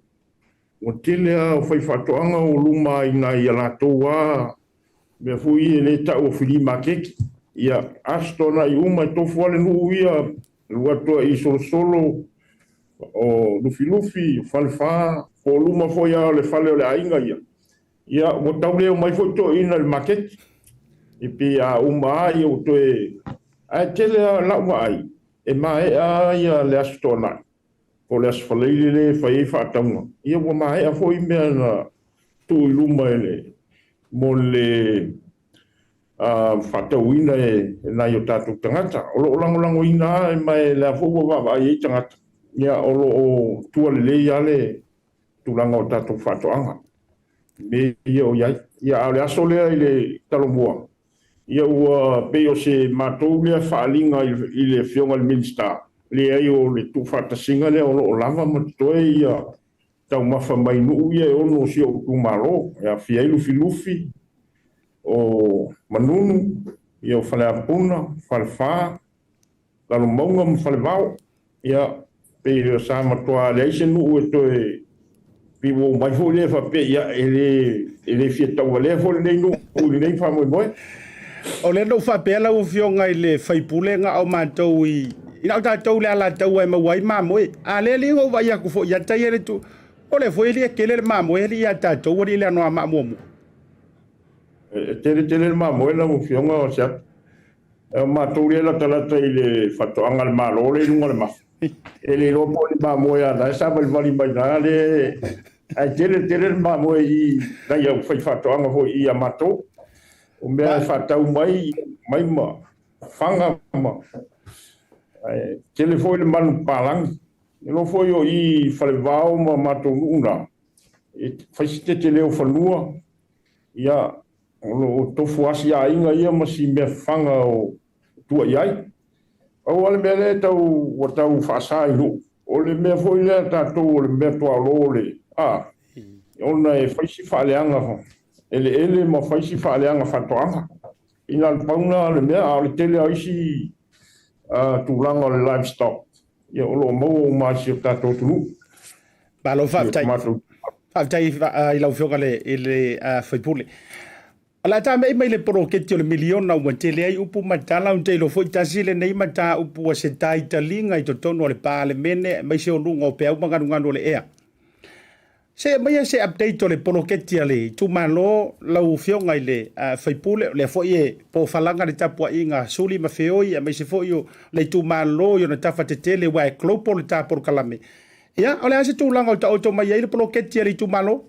ua tele lava o faifaatoaga ua luma ai nai a latou lava mea foi ia lea e tau o flea market. Ia, aso Toonai uma e tofu lava le nuu ia, alu atu ai i Solosolo, o Lufilufi, o Falefa, po o luma foi lava o le fale o le aiga ia. Ia, ua tau le omai foi toeaiina i le maketi. E pei a uma lava ia ua toe. Ae tele lava lau vaai, e maea ia le aso Toonai, po o le aso Faraile lea e fai ai faatauga. Ia, ua maea foi mea na tuu i luma e le, mo le faatauina e nai o tatou tagata. O lo o lagolagoina lava ma e lea foi ua vaavaai ai tagata. Ia, o lo o tua lelei lava le tulaga o tatou faatoaga mea ia o i ai. Ia, a o le aso lea i le Talomua, ia, ua pei o se matou lea faaaliga i le Afioga i le Minisita, leai, o le tuufaatasiga lea o lo o lava ma totoe ia taumafa mai nuu ia e ono o si ou itumalo, e aafia ai Lufilufi, o Manunu, ia, o Faleapuna, Falefa, Lalomauga ma Falevao. Ia, pei sa matua leai se nuu e toe pei ua omai foi lea faapea, ia, e le fia tauvalea foi lenei nuu i lenei faamoemoe. O lea na ou faapea lau Afioga i le sui usufono na o matou i na o tatou le alataua e maua ai mamoe. A lea li ou vaai atu foi ia tai e le tu. O le foi li e tele le mamoe li ia tatou ali le Anoamaa muamua. E tele tele le mamoe lau Afioga o se atu. E o matou lea latalata i le faatoaga a le Malo le i luga o le mafa. E le iloa po o le mamoe a la e savalivali mai na le. Ae tele tele le mamoe i nai aufaifaatoaga foi i a matou. O mea e faatau mai mai ma faga ma ae tele foi le manu palagi. E iloa foi o i i Falevao ma matou nuu na, e fai si tetele o fanua, ia, o lo o tofu lava si aiga ia ma si mea faga o tua i ai. Pau lava le mea lea e tau, ua tau faasa i nuu, o le mea foi lea a tatou o le mea tuaolo o le, a, ona e fai si faaleaga eleele ma fai si faaleaga faatoaga. I na o le pau lena o le mea, a o le tele o isi tulaga o le livestock, ia o lo o maua uma lava i si o tatou atunuu. Malo faafetai. Faafetai i lau Afioga i le sui usufono. O le a tame'i mai le poloketi o le miliona ua tele ai upu ma tala, ou te iloa foi tasi lenei mataupu ua se taitaliga i totonu o le Palemene aemaise o luga o peau ma ganuganu o le ea. Se aumaia se update o le poloketi a le itumalo lau Afioga i le sui usufono, o lea foi e pofalaga le tapuaiga a Suli ma Feoi aemaise foi o le itumalo i ona tafa tetele aua e global le ta polokalame. Ia, o le a se tulaga o taoto mai ai le poloketi a le itumalo?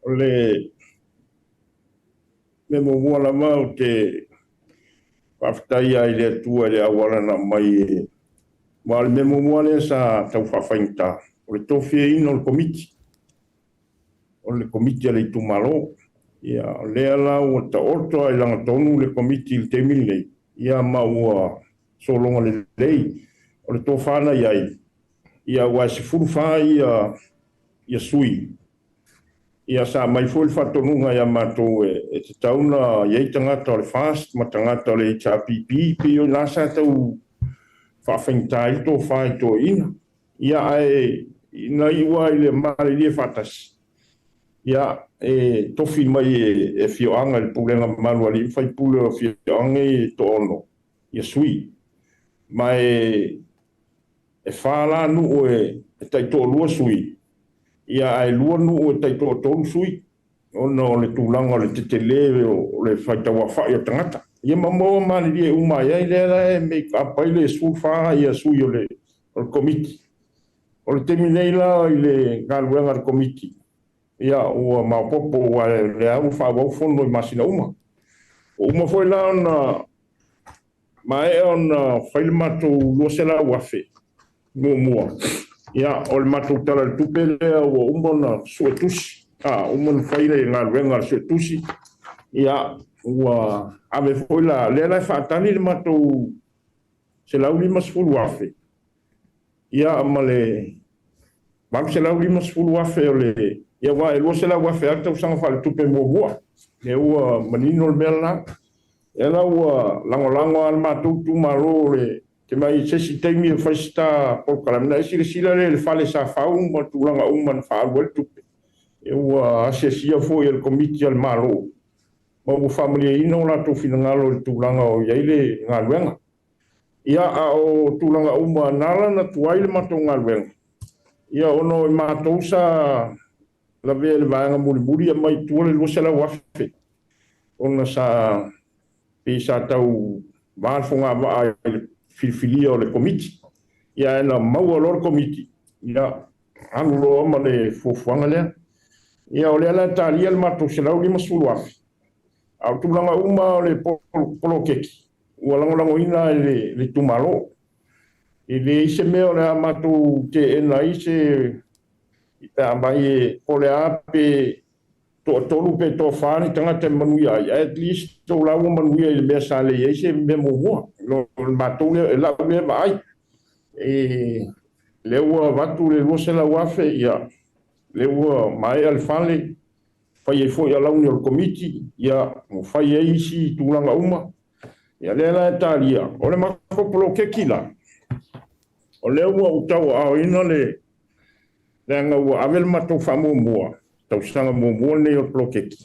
O le mea muamua lava ou te faafetai ai i le Atua i le auala na aumai e ma o le mea muamua lea sa tau faafaigata, o le tofiaina o le Komiti, o le Komiti a le itumalo. Ia, o lea la ua taoto lava i lagatonu le Komiti i le taimi lenei, ia ma ua sologa lelei. O le tofa na i ai, ia aua e 14 ia sui. Ia sa aumai foi le faatonuga ia matou e tatau ona i ai tagata o le FAST ma tagata o le HRPP, pei o i ina sa tau faafaigata ai le tofa i toeaiina. Ia ae na iu lava i le malilie faatasi, ia e tofi mai e afioaga i le pulega mamalu a alii ma faipule o afioaga nei e toaono ia sui. Ma e fa la nuu e taitoalua sui, ia ae 2 nuu e taitoatolu sui, ona o le tulaga o le tetele o le faitauaofai o tagata. Ia ma maua malilie uma ai ai lea la e make up ai le 14 ia sui o le Komiti. O le taimi nei la i le galuega a le Komiti, ia ua maopoopo aua o lea ua faaauau fono i masina uma. Ua uma foi la ona maea ona fai le matou 200,000 muamua. Ia, o le matou Tala o le Tupe lea ua uma ona suetusi, uma ona fai le galuega a le suetusi. Ia, ua ave foi la, lea la e faatali le matou 150,000, ia, ma le 850,000 o le, ia, aua e 200,000 lava le tausaga faaletupe muamua. Lea ua manino le mea lena. Lea la ua lagolago lava le matou itumalo le te mai se isi taimi e fai se ta polokalame, ona e silasila lea i le fale sa fau ma tulaga uma na faaalu ai le tupe. Ua asiasia foi e le Komiti a le Malo ma ua faamalieina o latou finagalo i le tulaga o i ai le galuega. Ia, a o tulaga uma na ala na tuai le matou galuega, ia ona o i matou sa lavea i le vaega mulimuli aumai i tua le 200,000, ona sa pei sa tau va le fogavaa i le filifilia o le Komiti. Ia ae na maua loa le Komiti, ia alu loa ma le fuafuaga lea. Ia o lea la e talia le matou 150,000, a o tulaga uma o le poloketi ua lagolagoina e le itumalo. E leai se mea o le a matou teena ai se pe a aumai e po o le a pe toatolu pe toafa ni tagata e manuia ai, ae at least o la ua manuia i le mea sa leai ai se mea muamua. O le matou lea, e lau lea vaai. E lea ua avatu le 200,000, ia, lea ua maea le fale, fai ai foi alauni o le Komiti, ia, ua fai ai isi tulaga uma. Ia lea la e talia. O le matou poloketi la, o lea ua ou tauaaoina le leaga ua ave le matou faamuamua, tausaga muamua lenei o le poloketi,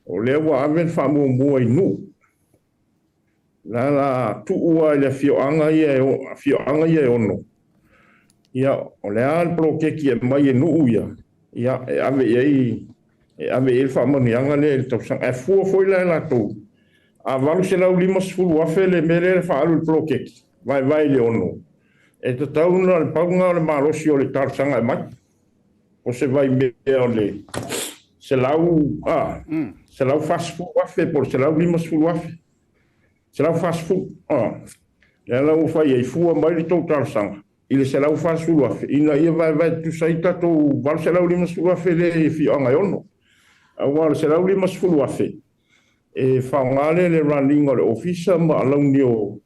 o lea ua ave le faamuamua i nuu. La la tuu lava i le afioaga ia e, afioaga ia e ono. Ia, o le a le poloketi e aumai e nuu ia, ia, e ave i ai, e ave i ai le faamanuiaga lea i le tausaga. Ae fua foi la e latou, a 850,000 le mea lea e faaalu i le poloketi, vaevae i le ono, E tatau ona le pau lena o le malosi o le talosaga e aumai. O se vaimea o le $140,000 po o le $150,000. $140,000, a. Lea la ua fai ai, fua mai le tou talosaga i le $140,000 ina ia vaevae tutusa ai tatou $850,000 lea i afioaga e 6. Aua o le $150,000 e faaaoga lea i le run ina o le ofisa ma alauni o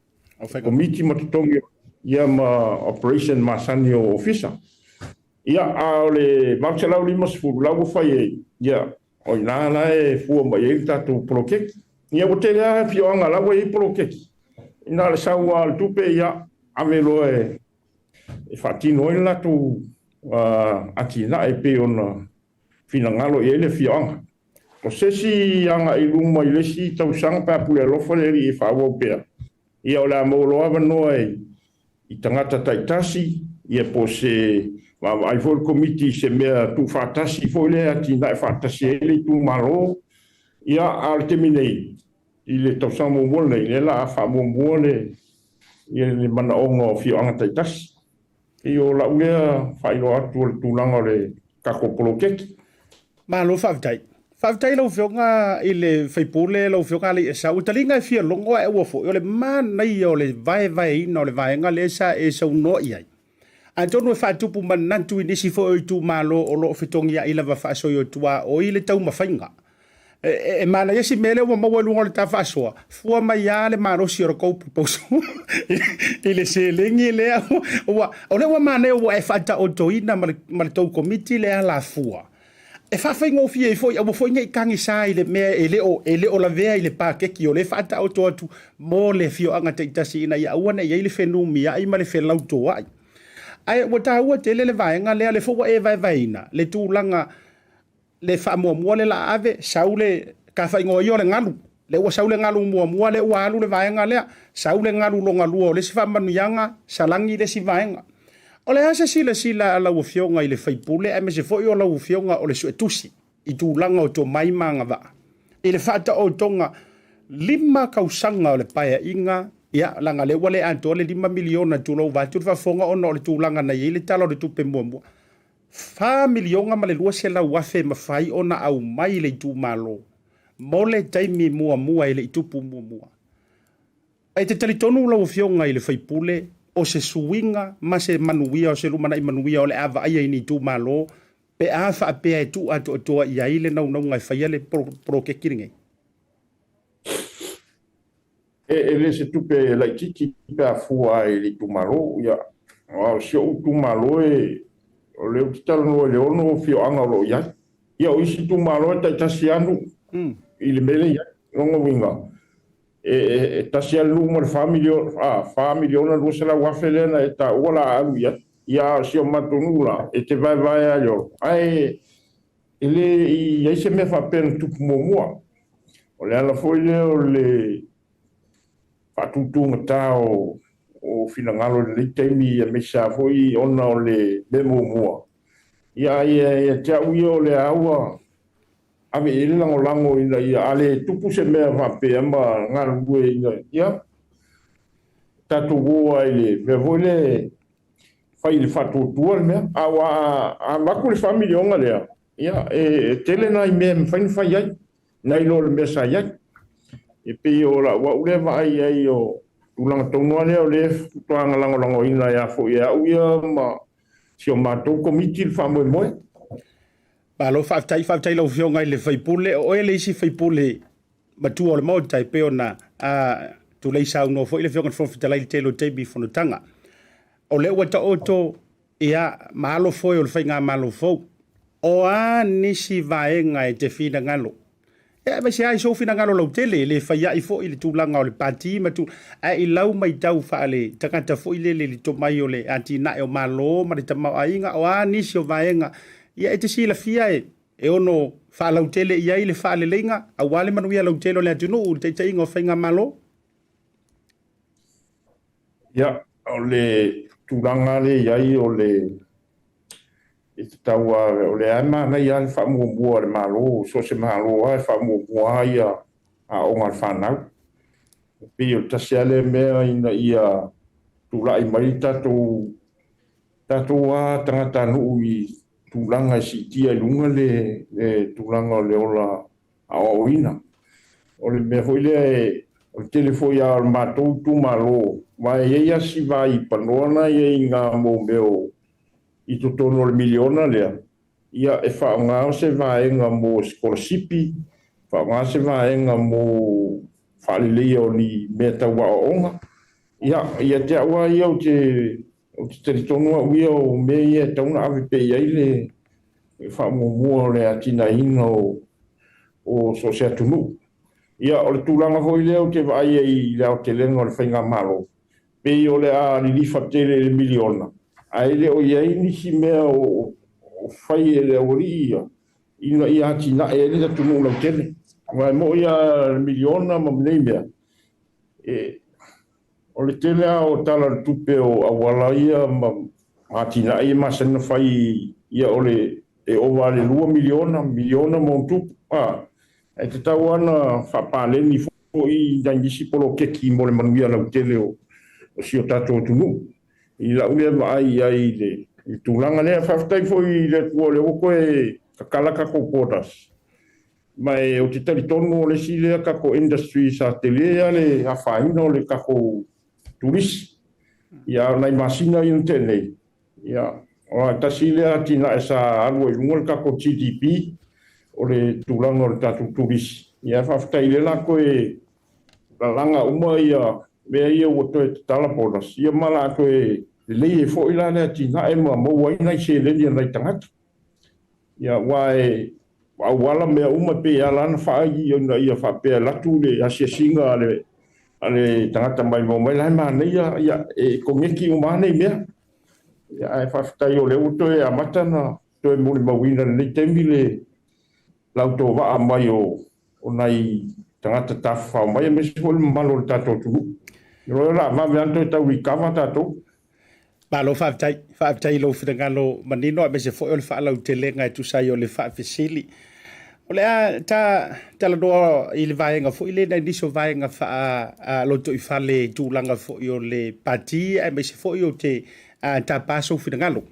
komiti ma totogi ia ma operation masani o ofisa. Ia, a o le 850 la ua fai ai, ia, o i ina la e fua mai ai le tatou poloketi. Ia, ua tele lava afioaga la ua i ai poloketi. Na o le sau lava o le tupe, ia, ave loa e faatino ai le latou atinae e pei ona finagalo i ai le afioaga. O se isi agai i luma i le isi tausaga pe a pule alofa le Alii e faaauau pea, ia o le a maua loa avanoa i tagata taitasi, ia po o se vaavaai foi le Komiti i se mea tuufaatasi foi lea e atinae faatasi ai le itumalo. Ia, a o le taimi nei, i le tausaga muamua lenei, lea o le a faamuamua le, ia le manaoga o afioaga taitasi. Pei o lau lea faailoa atu o le tulaga o le tatou poloketi. Malo faafetai. Faafetai lau Afioga i le sui usufono lau Afioga Alaiasa. Ua taliga e fia logo ae aua foi o le manaia o le vaevaeina o le vaega lea sa e saunoa i ai. Atonu e faatupu manatu i nisi foi o itumalo o lo o fetogiai lava faasoiotuaoi le taumafaiga. E manaia si mea lea ua maua i luga o le ta faasoa, fua mai lava le malosi o le tou proposal i le seleni lea ua, o lea ua manaia ua e faataotoina ma le tou komiti le alafua e faafaigofie ai foi, aua foi ne i tagisa i le mea e le o lavea i le paketi o lea e faataoto atu mo le afioaga taitasi ina ia aua ne i i ai le fenumiai ma le felautoai. Ae ua taua tele le vaega lea, o lea foi ua e vaevaeina le tulaga le faamuamua le la ave, sau le tafaigō ia o le galu, lea ua sau le galu muamua lea ua alu le vaega lea, sau le galu lona lua o le isi faamanuiaga, salani le isi vaega. O le a se silasila a lau Afioga i le sui usufono aemaise foi o lau Afioga o le Suetusi i tulaga o tomai ma agavaa i le faataotoga 5 tausaga o le Paeaiga, ia, leaga lea ua le atoa le $5 miliona tulou vaeatu le faafofoga ona o le tulaga na i ai le Tala o le Tupe muamua. $4,200,000 e mafai ona aumai i le itumalo mo le taimi muamua e le i tupu muamua. E te talitonu lau Afioga i le sui usufono o se suiga ma se manuia o se lumanai manuia o le a vaaia i ni itumalo pe a faapea e tuu atoatoa i ai le naunauga e faia le poloketi lenei? E le se tupe laitiiti pe a fua i le itumalo. Ia, aua o si ou itumalo e, o lea ou te talanoa i le 6 afioaga o lo o i ai. Ia, o isi itumalo e taitasi lava nuu i le mea lea e i ai. O lona uiga, e tasi lava le nuu ma le $4,200,000 lea na e taua o le a alu i ai. Ia, a o si o matou nuu la, e te vaevae lava i olo, ae e le i ai se mea faapea na tupu muamua. O le ala foi lea o le faatutugata o finagalo i lenei taimi, aemaise lava foi ona o le mea muamua. Ia, ia te au ia o lea ua ave i ai le lagolago ina ia a le tupu se mea faapea ma galulue ina ia tatou o ai le mea foi lea fai i le faatuatua le mea. A ua avatu le $4 miliona lea, ia, e tele nai mea e mafai ona fai ai, nai lo le mea sa i ai. E pei o lau au lea vaai i ai o tulaga tonu lava lea o lea faatoa lagolagoina ai foi e au ia ma si o matou komiti le faamoemoe. Malo faafetai, faafetai lau Afioga i le sui usufono. O oe le isi sui usufono matua o le Maota e pei ona tulei saunoa foi le Afioga i le Fofoga Fetalai i le tele o taimi i fonotaga. O lea ua taoto ia ma alo foi o le faigamalo fou. O a nisi vaega e te finagalo? Ia, aemaise lava i sou finagalo lautele, e le fai ai foi le tulaga o le pati ma tu, ae i lau matau faale tagata foi lele i le tomai o le atinae o Malo ma le tamaoaiga, o a nisi o vaega ia e te silafia e ono faalautele i ai le faaleleiga aua le manuia lautele o le atunuu i le taitaiga o faigamalo? Ia, o le tulaga lea e i ai o le e tatau lava, o lea e manaia lava le faamuamua a le Malo, so o se Malo lava e faamuamua lava ia aoga a le fanau. E pei o le tasi lava lea mea ina ia tulai mai le tatou tatou lava tagatanuu i tulaga e siitia i luga le le tulaga o le ola aoaoina. O le mea foi lea e o le tele foi lava o le matou itumalo, aua e i ai lava si vaipanoa na e i ai i na mea o i totonu o le miliona lea, ia e faaaoga se vaega mo sikolasipi, faaaoga se vaega mo faaleleia o ni mea tau aoaoga. Ia, ia te au lava ia ou te ou te talitonu au ia o mea ia e tatau ona ave pea i ai le faamuamua o le atinaeina o o so o se atunuu. Ia, o le tulaga foi lea ou te vaai ai i le aotelega o le faigamalo, pei o le a lilifa tele i le miliona, ae le o i ai nisi mea o fai e le aualii ia ina ia atinae ai le atunuu lautele. Aua e moni lava le miliona ma nei mea, e, o le tele lava o Tala o le Tupe o auala ia ma atinae ia e masani ona fai, ia o le e ova i le $2 miliona, miliona ma ona tupu, a, ae tatau lava ona faapaleni foi nai nisi poloketi mo le manuia lautele o si o tatou atunuu. I lau lea vaai i ai i le tulaga lea. Faafetai foi i le Atua o lea ua toe tatala tatou borders. Ma e ou te talitonu o le isi lea tatou industry sa tele lava le afaina o le tatou turisi. Ia a o nai masina ia na tea nei, ia, aua e tasi lea atinae sa alu ai i luga le tatou GDP, o le tulaga o le tatou turisi. Ia faafetai o lea o le a toe lalaga uma ia mea ia ua toe tatala borders, ia ma o le a toe lelei ai foi la le atinae ma maua ai nai seleni a nai tagata. Ia aua e auala mea uma e pei e ala ona fai ina ia faapea e alu atu le asiasiga a le a le tagata maimoa mai la e manaia, ia e koneti uma lava nei mea. Ia ae faafetai o lea ua toe amata ona toe molimauina i lenei taimi le lautovaa mai o o nai tagata tafafao mai aemaise foi le mamalu o le tatou atunuu. O le a vave lava ona toe tau recover tatou. Malo faafetai. Faafetai i lou finagalo manino aemaise foi o le faalautelega e tusa ai o le faafesili. O le a ta talanoa i le vaega foi lea nai nisi o vaega faa-lotoifale i tulaga foi o le pati aemaise foi o te tapa sou finagalo.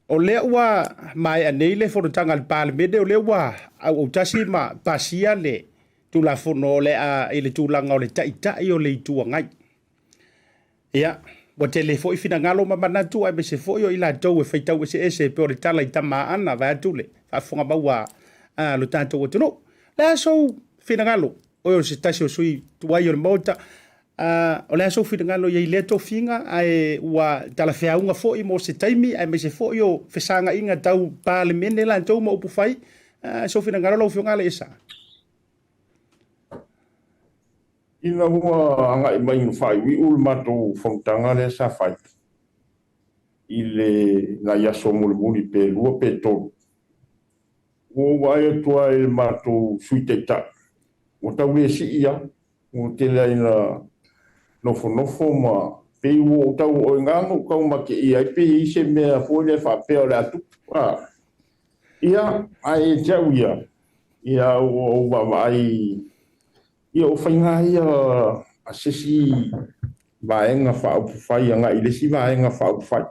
O lea ua maea nei le fonotaga a le Palemene, o lea ua auautasi ma pasia le Tulafono o le a i le tulaga o le Taitai o le Itu Agai. Ia, ua tele foi finagalo ma manatu aemaise foi o i latou e faitau eseese e pei o le tala i tama Aana vaeatu le faafofoga maua a lo tatou atunuu. O le a sou finagalo? Oe o se tasi o sui tuai o le Maota, o le a sou finagalo i ai i lea tofiga ae ua talafeauga foi mo se taimi aemaise foi o fesagaiga tau Palemene latou ma upufai. Sou finagalo lau Afioga Alaiasa. Ina ua agai mai ina faaiuiu le matou fonotaga lea sa fai i le nai aso mulimuli pe 2 pe 3, ua ou vaai atu lava i le matou Sui Taitai, ua tau le sii lava, ua tele lava ina nofonofo ma pei ua ou tau, o i ina na ou tau mateia ai pe i ai se mea foi lea faapea o le a tupu. Ia, ae ia te au ia, ia ua ou vaavaai Ia, o faiga ia a se isi vaega faaupufai agai i le isi vaega faaupufai.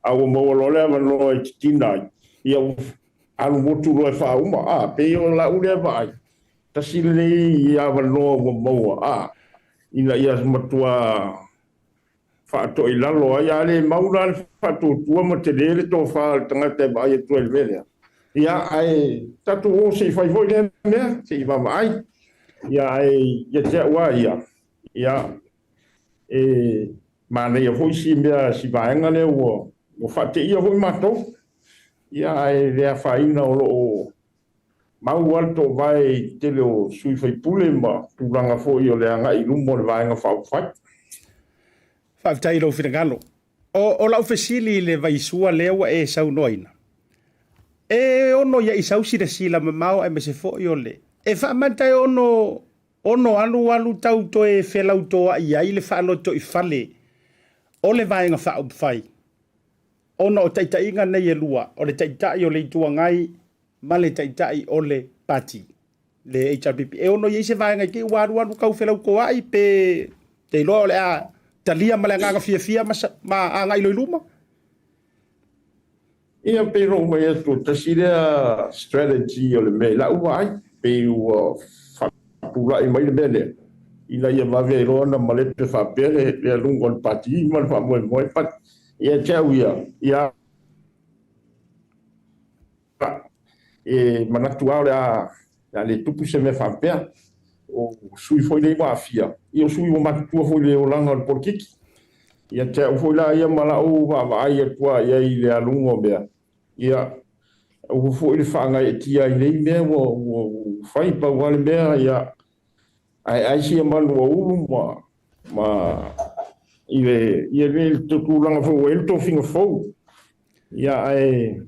A ua maua loa le avanoa e titina ai, ia ua alu motu loa e faauma. A, pei o lau lea vaai, tasi lenei avanoa ua maua, a, ina ia matua faatoilalo ai, a le mau la le faatuatua ma tele le tofa a le tagata e vaai atu ai i le mea lea. Ia, ae tatou o se i fai foi lea mea, se i vaavaai. Ia, ae ia te au lava ia, ia, e manaia foi si mea, si vaega lea ua, ua faateia foi matou. Ia, ae le afaina o lo o mau lava le toovae i le tele o sui usufono ma tulaga foi o le agai i luma o le Vaega Faaupufai. Faafetai i lou finagalo. O, o lau fesili i le vaisua lea ua e saunoaina, e ono ia i sau silasila mamao aemaise foi o le e faamata e ono ono alualu tau toe felautoa'i ai le faalotoifale o le Vaega Faaupufai ona o taitaiga nei e lua, o le Taitai o le Itu Agai ma le Taitai o le Pati, le HRPP. E ono i ai se vaega i te i ua alualu tau felautoa'i pe te iloa o le a Talia ma le agaga fiafia ma, ma agai loa i luma? Ia, pei ona ou fai atu, tasi lea strategy o le mea i lau vaai, pei ua faatulai mai le mea lea, ina ia vave ai loa ona malepe faapea le aluga o le pati ma le faamoemoe. But ia te au ia, ia e manatu lava o le a le tupu se mea faapea. O sui foi nei ua aafia, ia o sui ua matutua foi i le olaga o le polokiki. Ia te au foi la ia ma lau vaavaai atu lava i ai i le aluga o mea, ia, aua foi le faagaeetia ai nei mea ua fai, pau lava le mea, ia aeae sia manu ua ulu ma ma i le ia le tulaga foi ua i ai le tofiga fou. Ia ae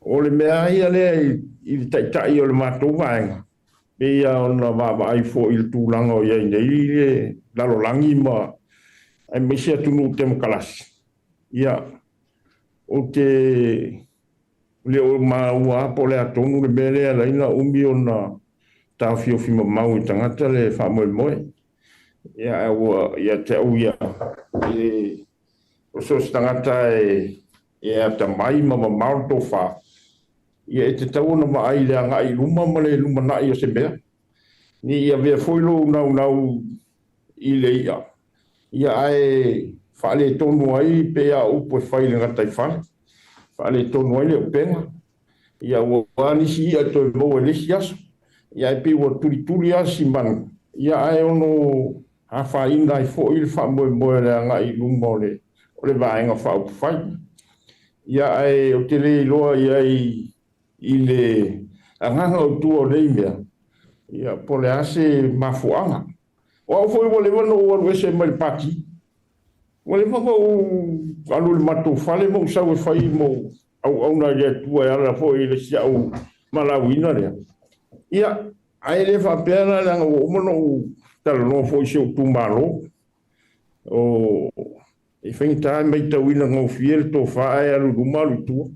o le mea lava ia lea i le taitai o le matou vaega, pei lava ona vaavaai foi i le tulaga o i ai nei le lalolagi ma aemaise atunuu temokalasi, ia, ou te le o maua lava po o le a tonu le mea lea e ala ai ona umi ona taofiofi mamao i tagata le faamoemoe. Ia, ae ua ia te au ia, e o so o se tagata e atamai ma mamao le tofa, ia e tatau ona vaai i le agai i luma ma le lumanai o se mea. Ne i avea foi lou naunau i le i'a, ia ae faaletonu ai pei a o upu e fai i le gataifale, faaletonu ai le upega, ia ua nisi i'a e toe maua i le isi aso, ia ae pei ua tulituli lava si manu, ia ae ono afaina ai foi le faamoemoe o le agai i luma o le o le Vaega Faaupufai. Ia ae ou te le iloa i ai i le agaga autu o nei mea, ia po o le a se mafuaaga. O au foi ua leva ona ou alu ese mai le Pati. Ua leva ona ou alu i le matou fale ma ou sau e fai ma ou auauna i le Atua e ala foi i le si au valaauina lea. Ia, ae le faapea la leaga ua uma ona ou talanoa foi i si ou itumalo. O, e faigata e matauina gofie le tofa ae alu i luma alu i tua.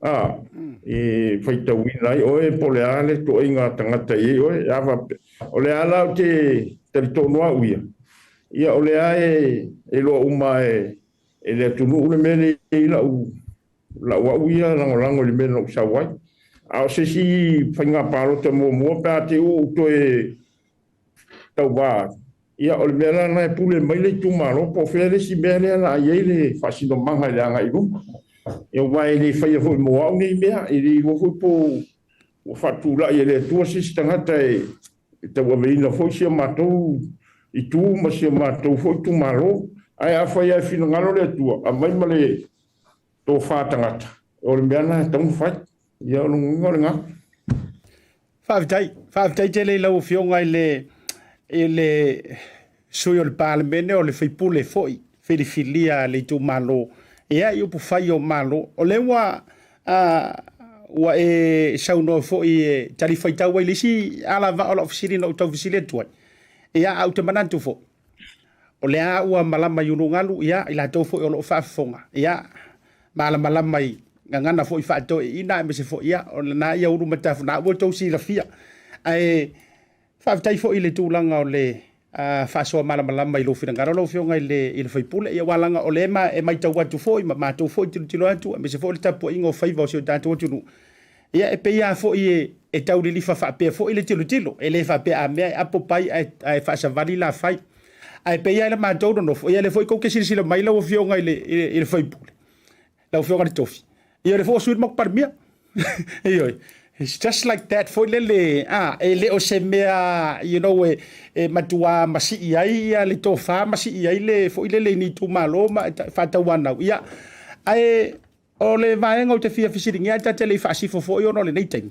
A, e faitauina ai oe po o le a le toaiga tagata e i ai oe. A faapea, o le a la ou te talitonu au ia, ia o lea e iloa uma e le atunuu le mea lea e i ai lau, lau au ia lagolago i le mea na ou sau ai. A o se isi faiga palota muamua pe a te i ua ou toe tauva ai, ia o le mea la lena e pule mai le itumalo po o fea le isi mea lea o le a i ai le faasinomaga i le agai i luma. Ia aua e le faia foi mo au nei mea, e le iloa foi po ua faatulai e le Atua se isi tagata e tauaveina foi si a matou itu ma si a matou foi itumalo. Ae afai lava e finagalo le Atua, aumai ma le tofa tagata, o le mea lena e tatau ona fai. Ia o lona uiga o lena. Faafetai, faafetai tele i lau Afioga i le, i le sui o le Palemene, o le faipule foi filifilia a le itumalo. Ia, i upufai o Malo. O lea ua, uh, ua e saunoa foi e talifuaitau ai le isi alavaa o lau fesili na ou tau fesili atu ai. Ia, ae ou te manatu foi, o lea ua malama i ulugalu, ia, i latou foi o lo o faafofoga, ia, malamalama i gagana foi faatoeaiina aemaise foi, ia, o lena ia ulu matafu na ua outou silafia. Ae faafetai foi i le tulaga o le faasoa malamalama i lou finagalo lau Afioga i le, i le sui usufono. Ia, aua leaga o lea ma, e matau atu foi ma matou foi tilotilo atu, aemaise foi o le tapuaiga o faiva o si o tatou atunuu. Ia, e pei lava foi e, e tau lilifa faapea foi le tilotilo. E le faapea a mea e apo pai ae, ae faasavali lafai. Ae pei lava i le matou nonofo, ia lea foi tou te silasila mai lau Afioga i le, i le, i le sui usufono, lau Afioga i le Tofi, ia o lea foi ua sui le matou Palemia. Ioe. It's just like that foi lele, a, e le o se mea, you know, e, e matua masii ai ia le tofa, masii ai le foi lele i ni itumalo ma faatauanau. Ia, ae o le vaega ou te fia fesiligia, ae ta te le i faasifo foi ona o lenei taimi.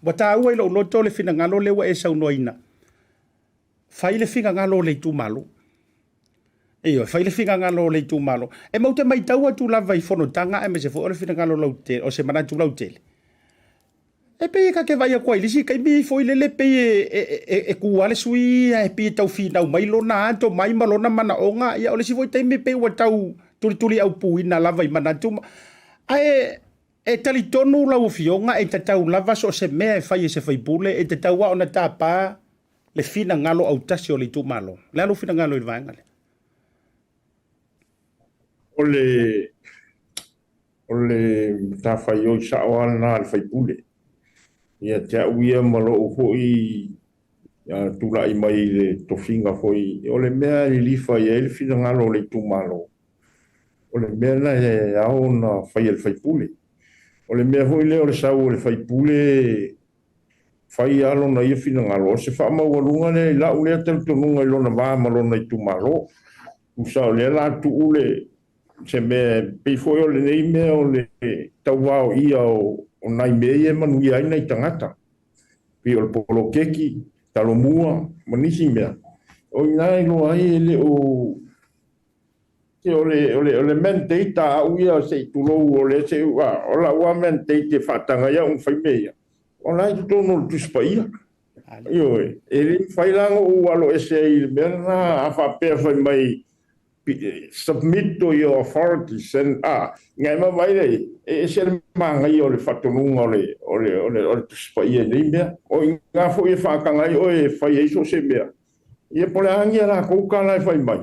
Ua taua i lou loto le finagalo lea ua e saunoaina. Fai le finagalo o le itumalo. Ioe, fai le finagalo o le itumalo. E matou te matau atu lava i fonotaga aemaise foi o le finagalo lautele, o se manatu lautele. E pei e ta te vaai atu ai i le isi taimi foi lele pei e, e, e, e tu lava le sui ae pei e tau finau mai lona ato mai ma lona manaoga. Ia o le isi foi taimi pei ua tau tulituliaupuina lava i manatu. Ae e talitonu lau Afioga e tatau lava so o se mea e fai e se faipule, e tatau lava ona tapa le finagalo autasi o le itumalo. O le a lou finagalo i le vaega lea? O le o le matafaioi sa'o lava lena a le sui usufono. Ia te au ia ma lo'u foi tula'i mai i le tofiga foi, o le mea e lilifa i ai le finagalo o le itumalo, o le mea lena e ao ona fai e le sui usufono. O le mea foi lea o le sau o le sui usufono fai lava lona ia finagalo, o se faamaualuga lea i la'u lea talitonuga i lona va ma lona itumalo. Tusa o lea o le a tuu le se mea e pei foi o lenei mea o le tauvaoia o nai mea ia e manuia ai nai tagata, pei o le poloketi, talomua ma nisi mea, o i ina e iloa ai e le o se o le o le o le mandate a au ia se i tulou o lea se o la'u lava mandate e faataga ai au ona fai mea ia, o la e i totonu o le Tusi Paia. Ioe, e le mafai la ona ou alo ese ai i le mea lena a faapea fai mai submit to your authorities and a ina e vaavaai lea i ai, e ese le manaia o le faatonuga o le o le o le o le Tusi Paia i nei mea. O i ina foi e faataga ai oe e fai ai so o se mea. Ia po o le a ni a latou tala e fai mai,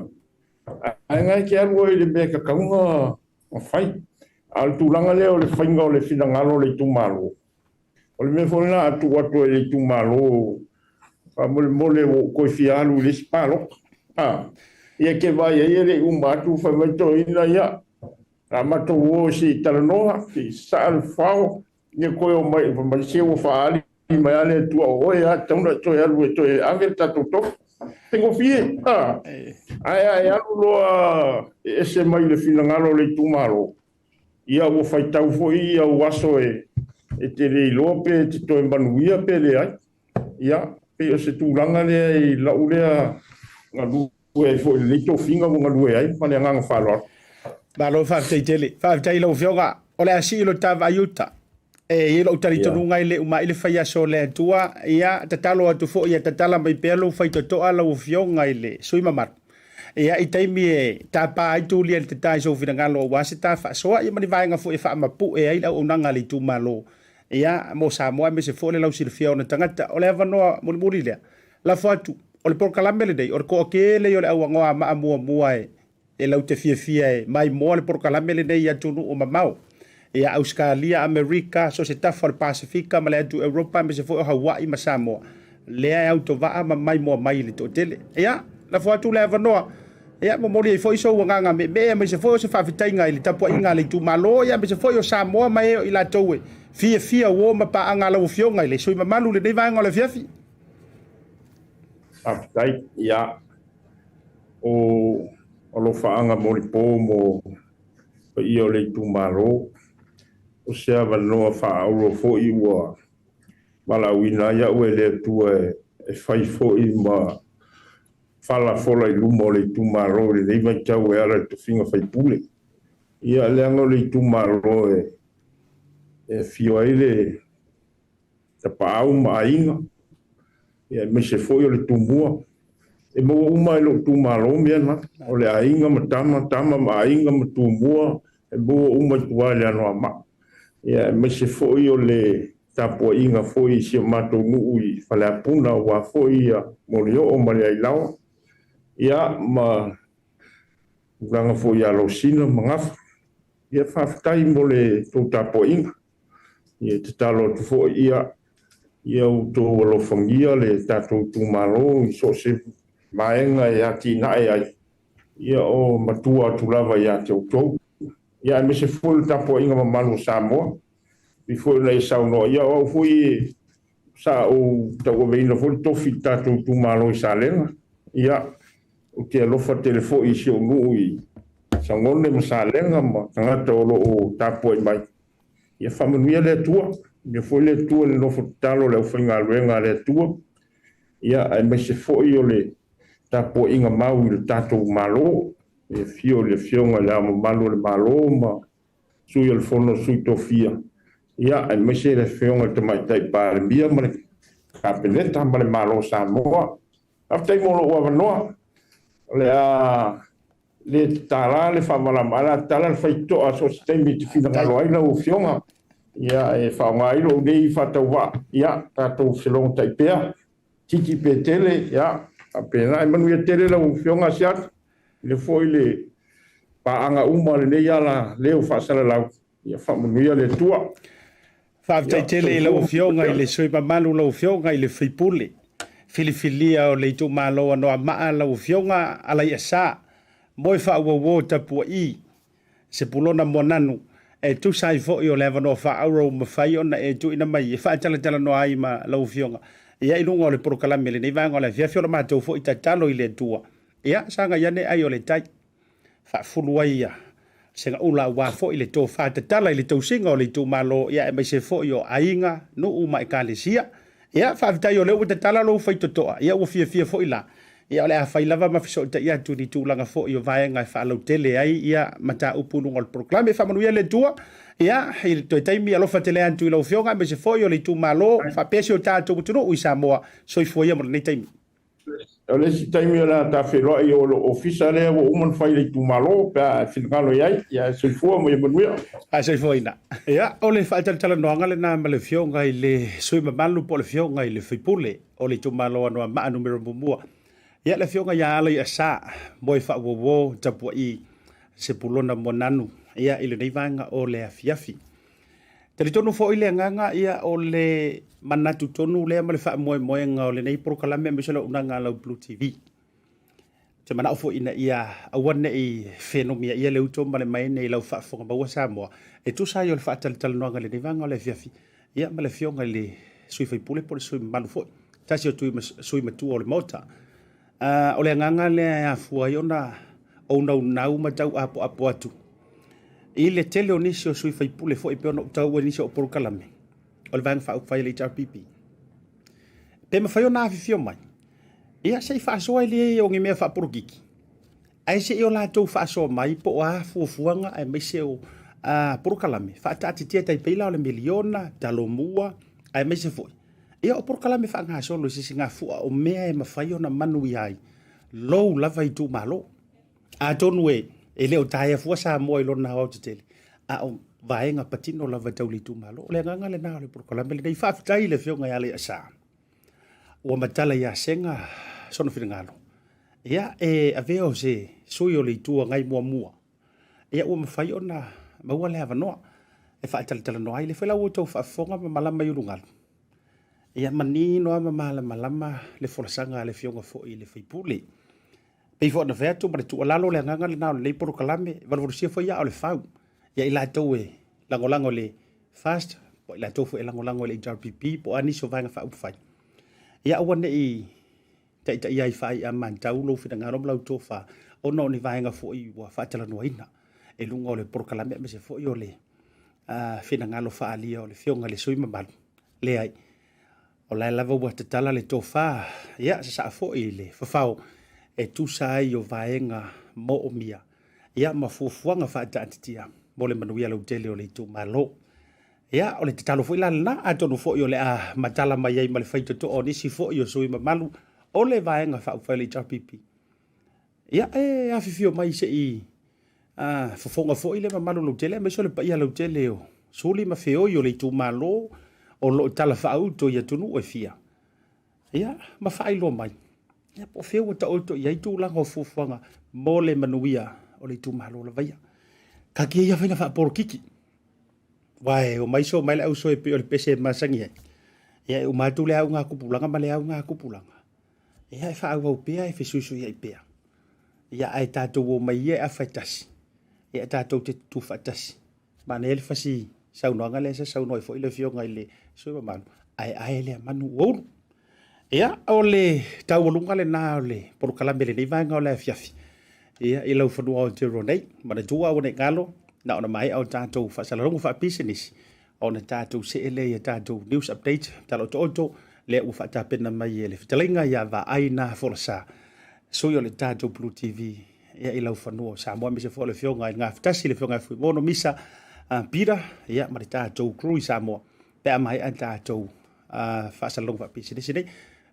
ae na e te alu ai i le mea e tatau ona fai. A o le tulaga lea o le faiga o le finagalo o le itumalo, O le mea foi lena a tuu atu ai i le itumalo, faamolemole ua ou toe fia alu i le isi palota. A, ia e te vaai ai e le i uma atu fai mai toeaina, ia, a matou o se i talanoa, se i sasaa le fao, ia toe o mai, fai mai, se ua faaali mai lava le Atua o oe lava e tatau ona e toe alu e toe ave le tatou tofi. Faigofie, a, ae a e alu loa e ese mai le finagalo o le itumalo, Ia ua faitau foi au aso e e te le iloa pe e te toe manuia pe leai. Ia, pei o se tulaga lea i la'u lea galue ai foi i lenei tofiga ua galue ai ma le agaga faaaloalo. Malo faafetai tele. Faafetai i lau Afioga. O le a sii lo ta vaai uta. E i ai lou talitonuga e le uma ai le fai aso o le Atua. Ia, tatalo atu foi ia tatala mai pea lou faitotoa lau Afioga i le sui mamalu. Ia, i taimi e tapa ai tulia i le tata i sou finagalo aua se ta faasoa, ia ma ni vaega foi e faamapue ai le auaunaga a le itumalo, ia, mo Samoa aemaise foi le lausilafia o ona tagata. O le avanoa mulimuli lea, lafo atu, o le polokalame lenei, o le toatele ia o le auagoa maa muamua e E lau te fiafia e maimoa le polokalame lenei i atunuu mamao, ia Ausetalia, Amerika, so o se tafa o le Pasefika ma le atu Europa aemaise foi o Hawaii ma Samoa, lea e autovaa ma maimoa mai i le toatele. Ia, lafo atu le avanoa, ia, momoli ai foi sou agaga meemee aemaise foi o se faafetaiga i le tapuaiga a le itumalo, ia, aemaise foi o Samoa ma e o i latou e fiafia uo ma paaga a lau Afioga i le sui mamalu i lenei vaega o le afiafi. Faafetai. Ia, o alofaaga molipo mo paia o le itumalo. O se avanoa faaauro foi ua valaauina ai au e le Atua e fai foi ma falafola i luma o le itumalo i lenei vaitau e ala i le tofiga faipule. Ia, leaga o le itumalo e afio ai le tapaau ma aiga, ia aemaise foi o le Tumua. E maua uma e lou itumalo mea na, o le aiga ma tama, tama ma aiga ma Tumua, e maua uma i tua i le Anoamaa. Ia aemaise foi o le tapuaiga foi i si o matou nuu i Faleapuna aua foi ia Molioo ma Leailaoa, ia ma tulaga foi ia Losina ma Gafa. Ia faafetai mo le tou tapuaiga. Ia e tatalo atu foi ia ia outou alofagia le tatou itumalo i so o se vaega e atinae ai, ia o matua atu lava ia te outou. Ia aemaise foi o le tapuaiga mamalu o Samoa, pei foi ona e saunoa, ia o au foi sa ou tauaveina foi le tofi i le tatou itumalo i Salega. Ia, ou te alofa tele foi i si ou nuu i Sagone ma Salega ma tagata o lo o tapuai mai. Ia faamanuia le Atua, faamanuia foi le Atua i le nofo tatalo a le aufaigaluega a le Atua, ia aemaise foi o le tapuaiga mau i le tatou Malo, i le afio o le Afioga i Le Ao Mamalu o le Malo ma Sui o le Fono a Sui Tofia, ia aemaise le Afioga i le Tamaitai Palemia ma le Kapeneta ma le Malo o Samoa. Faafetai mo lou avanoa. O le a le tatala le faamalama, ae o le a tatala le faitotoa so o se taimi e te finagalo ai lau Afioga. Ia, e faaaoga ai lou nei faatauvaa, ia, tatou felogotai pea, titi pe tele, ia, faapena. E manuia tele lau Afioga Asiata, i le foi le paaga uma a lenei ala leo faasalalau, ia faamanuia le Atua. Faafetai Ia, tele i lau soifua ma Afioga i manuia. le sui mamalu, lau Afioga i le sui usufono filifilia o le itumalo Anoamaa, lau Afioga Alaiasa, moe faauauo tapuai Sepulona Moananu, e tusa ai foi o le avanoa faaauuro ua mafai ona e tuuina mai e faatalatalanoa ai ma lau Afioga ia i luga o le polokalame i lenei vaega o le afiafi. O le matou foi tatalo i le Atua, ia sagai ane ai o le tai, faafulu ai ia segaula aua foi le tofa tatala i le tausiga o le itumalo, ia aemaise foi o aiga, nuu ma ekalesia. Ia, faafetai o lea ua tatala lou faitotoa, ia ua fiafia foi la. Ia o le a fai lava ma fesootai atu i ni tulaga foi o vaega e faalautele ai ia mataupu i luga o le polokalame. Faamanuia le Atua, ia, i le toe taimi, alofa tele atu i lau Afioga aemaise foi o le itumalo, faapea si o tatou atunuu i Samoa. Soifua ia mo lenei taimi. O le isi taimi o le a ta feiloai o lou ofisa lea ua uma ona fai i le itumalo pe a e finagalo i ai. Ia soifua ma ia manuia. A soifuaina. Ia, o le faatalatalanoaga lena ma le Afioga i le sui mamalu po o le Afioga i le sui usufono o le itumalo Anoamaa numera muamua. Ia, le Afioga ia Alaiasa Moefaauouo Tapuai Sepulona Moananu, ia, i lenei vaega o le afiafi. Talitonu foi le agaga, ia, o le manatu tonu lea ma le faamoemoega o lenei polokalame aemaise o le auaunaga a lau Blue TV. Ou te manao foi ina ia aua ne i fenomiaia le uto ma le maene i lau faafofoga maua Samoa e tusa ai o le faatalatalanoaga i lenei vaega o le afiafi, ia, ma le Afioga i le sui usufono po o le sui mamalu foi, tasi o sui matua o le Maota. O le agaga lea e afua ai ona ou naunau ma tau apoapo atu i le tele o nisi o sui faipule foi pei ona ou taua i nisi o polokalame o le Vaega Faaupufai a le HRPP. Pe mafai ona afifio mai, ia se i faasoa e le o ni mea faapolokiki, ae se i o latou faasoa mai po o a fuafuaga aemaise o polokalame faataatitia tai pei la o le miliona, talomua, aemaise foi ia o polokalame faagasolo i se isi gafua o mea e mafai ona manuia ai lou lava itumalo. Atonu e e le o taea fua Samoa i lona aoaotetele, a o vaega patino lava tau le itumalo. O le agaga lena o le polokalame lenei. Faafetai i le Afioga ia Alaiasa ua matala ia Sega sona finagalo, ia e avea o se sui o le Itu Agai muamua, ia ua mafai ona maua le avanoa e faatalatalanoa ai. Lea foi la ua outou faafofoga ma malama i ulugalu, ia manino lava ma malamalama le folasaga a le Afioga foi i le sui usufono. Pei foi ona fai atu ma le tuualalo, le agaga lena o lenei polokalame, e valuvalusia foi aa o le fau ia i latou e lagolago i le FAST, po o i latou foi e lagolago i le HRPP, po o a nisi o Vaega Faaupufai. Ia aua ne i taitaia ai faaiamatau lou finagalo ma lau tofa ona o ni vaega foi ua faatalanoaina i luga o le polokalame aemaise foi o le finagalo faaalia o le Afioga i le sui usufono mamalu. Leai, o la e lava ua tatala le tofa, ia sasaa foi i le fafao e tusa ai o vaega moomia ia ma fuafuaga faataatitia mo le manuia lautele o le itumalo. Ia, o le tatalo foi la lena, atonu foi o le a matala mai ai ma le faitotoa o nisi foi o sui mamalu o le Vaega Faaupufai o le HRPP. Ia, e afifio mai se i fofoga foi le mamalu lautele, aemaise o le paia lautele o suli ma feoi o le itumalo o lo o talafaauto i atunuu e fia. Ia, ma faailoa mai, ia, po o fea ua taoto i ai tulaga o fuafuaga mo le manuia o le itumalo lava ia. Taatia ia faiga faapolokiki. Aua e omai so mai le auso e pei o le pese e masani ai. Ia e uma atu le auga tupulaga ma le auga tupulaga. Ia e faaauau pea e fesuisuiai pea. Ia ae tatou omai ia e afa e tasi. Ia tatou te tutu faatasi. Manaia le fasi saunoaga lea sa saunoa ai foi le afioga i le sui mamalu, ae ae lea manu ua ulu. Ia, o le taualuga lena o le polokalame i lenei vaega o le afiafi. Ia, i lau fanua Aotearoa nei, manatua aua ne i galo, na ona maea o tatou faasalalauga faapisinisi, ona tatou see lea i a tatou news update, tala otooto, lea ua faatapena mai e le fetalaiga ia Vaai Na Folasa, sui o le tatou Blue TV, ia, i lau fanua o Samoa, aemaise foi o le afioga i le Gafatasi, le afioga ia Fuimono Misa Peter, ia, ma le tatou crew i Samoa, pe a maea tatou faasalalauga faapisinisi nei.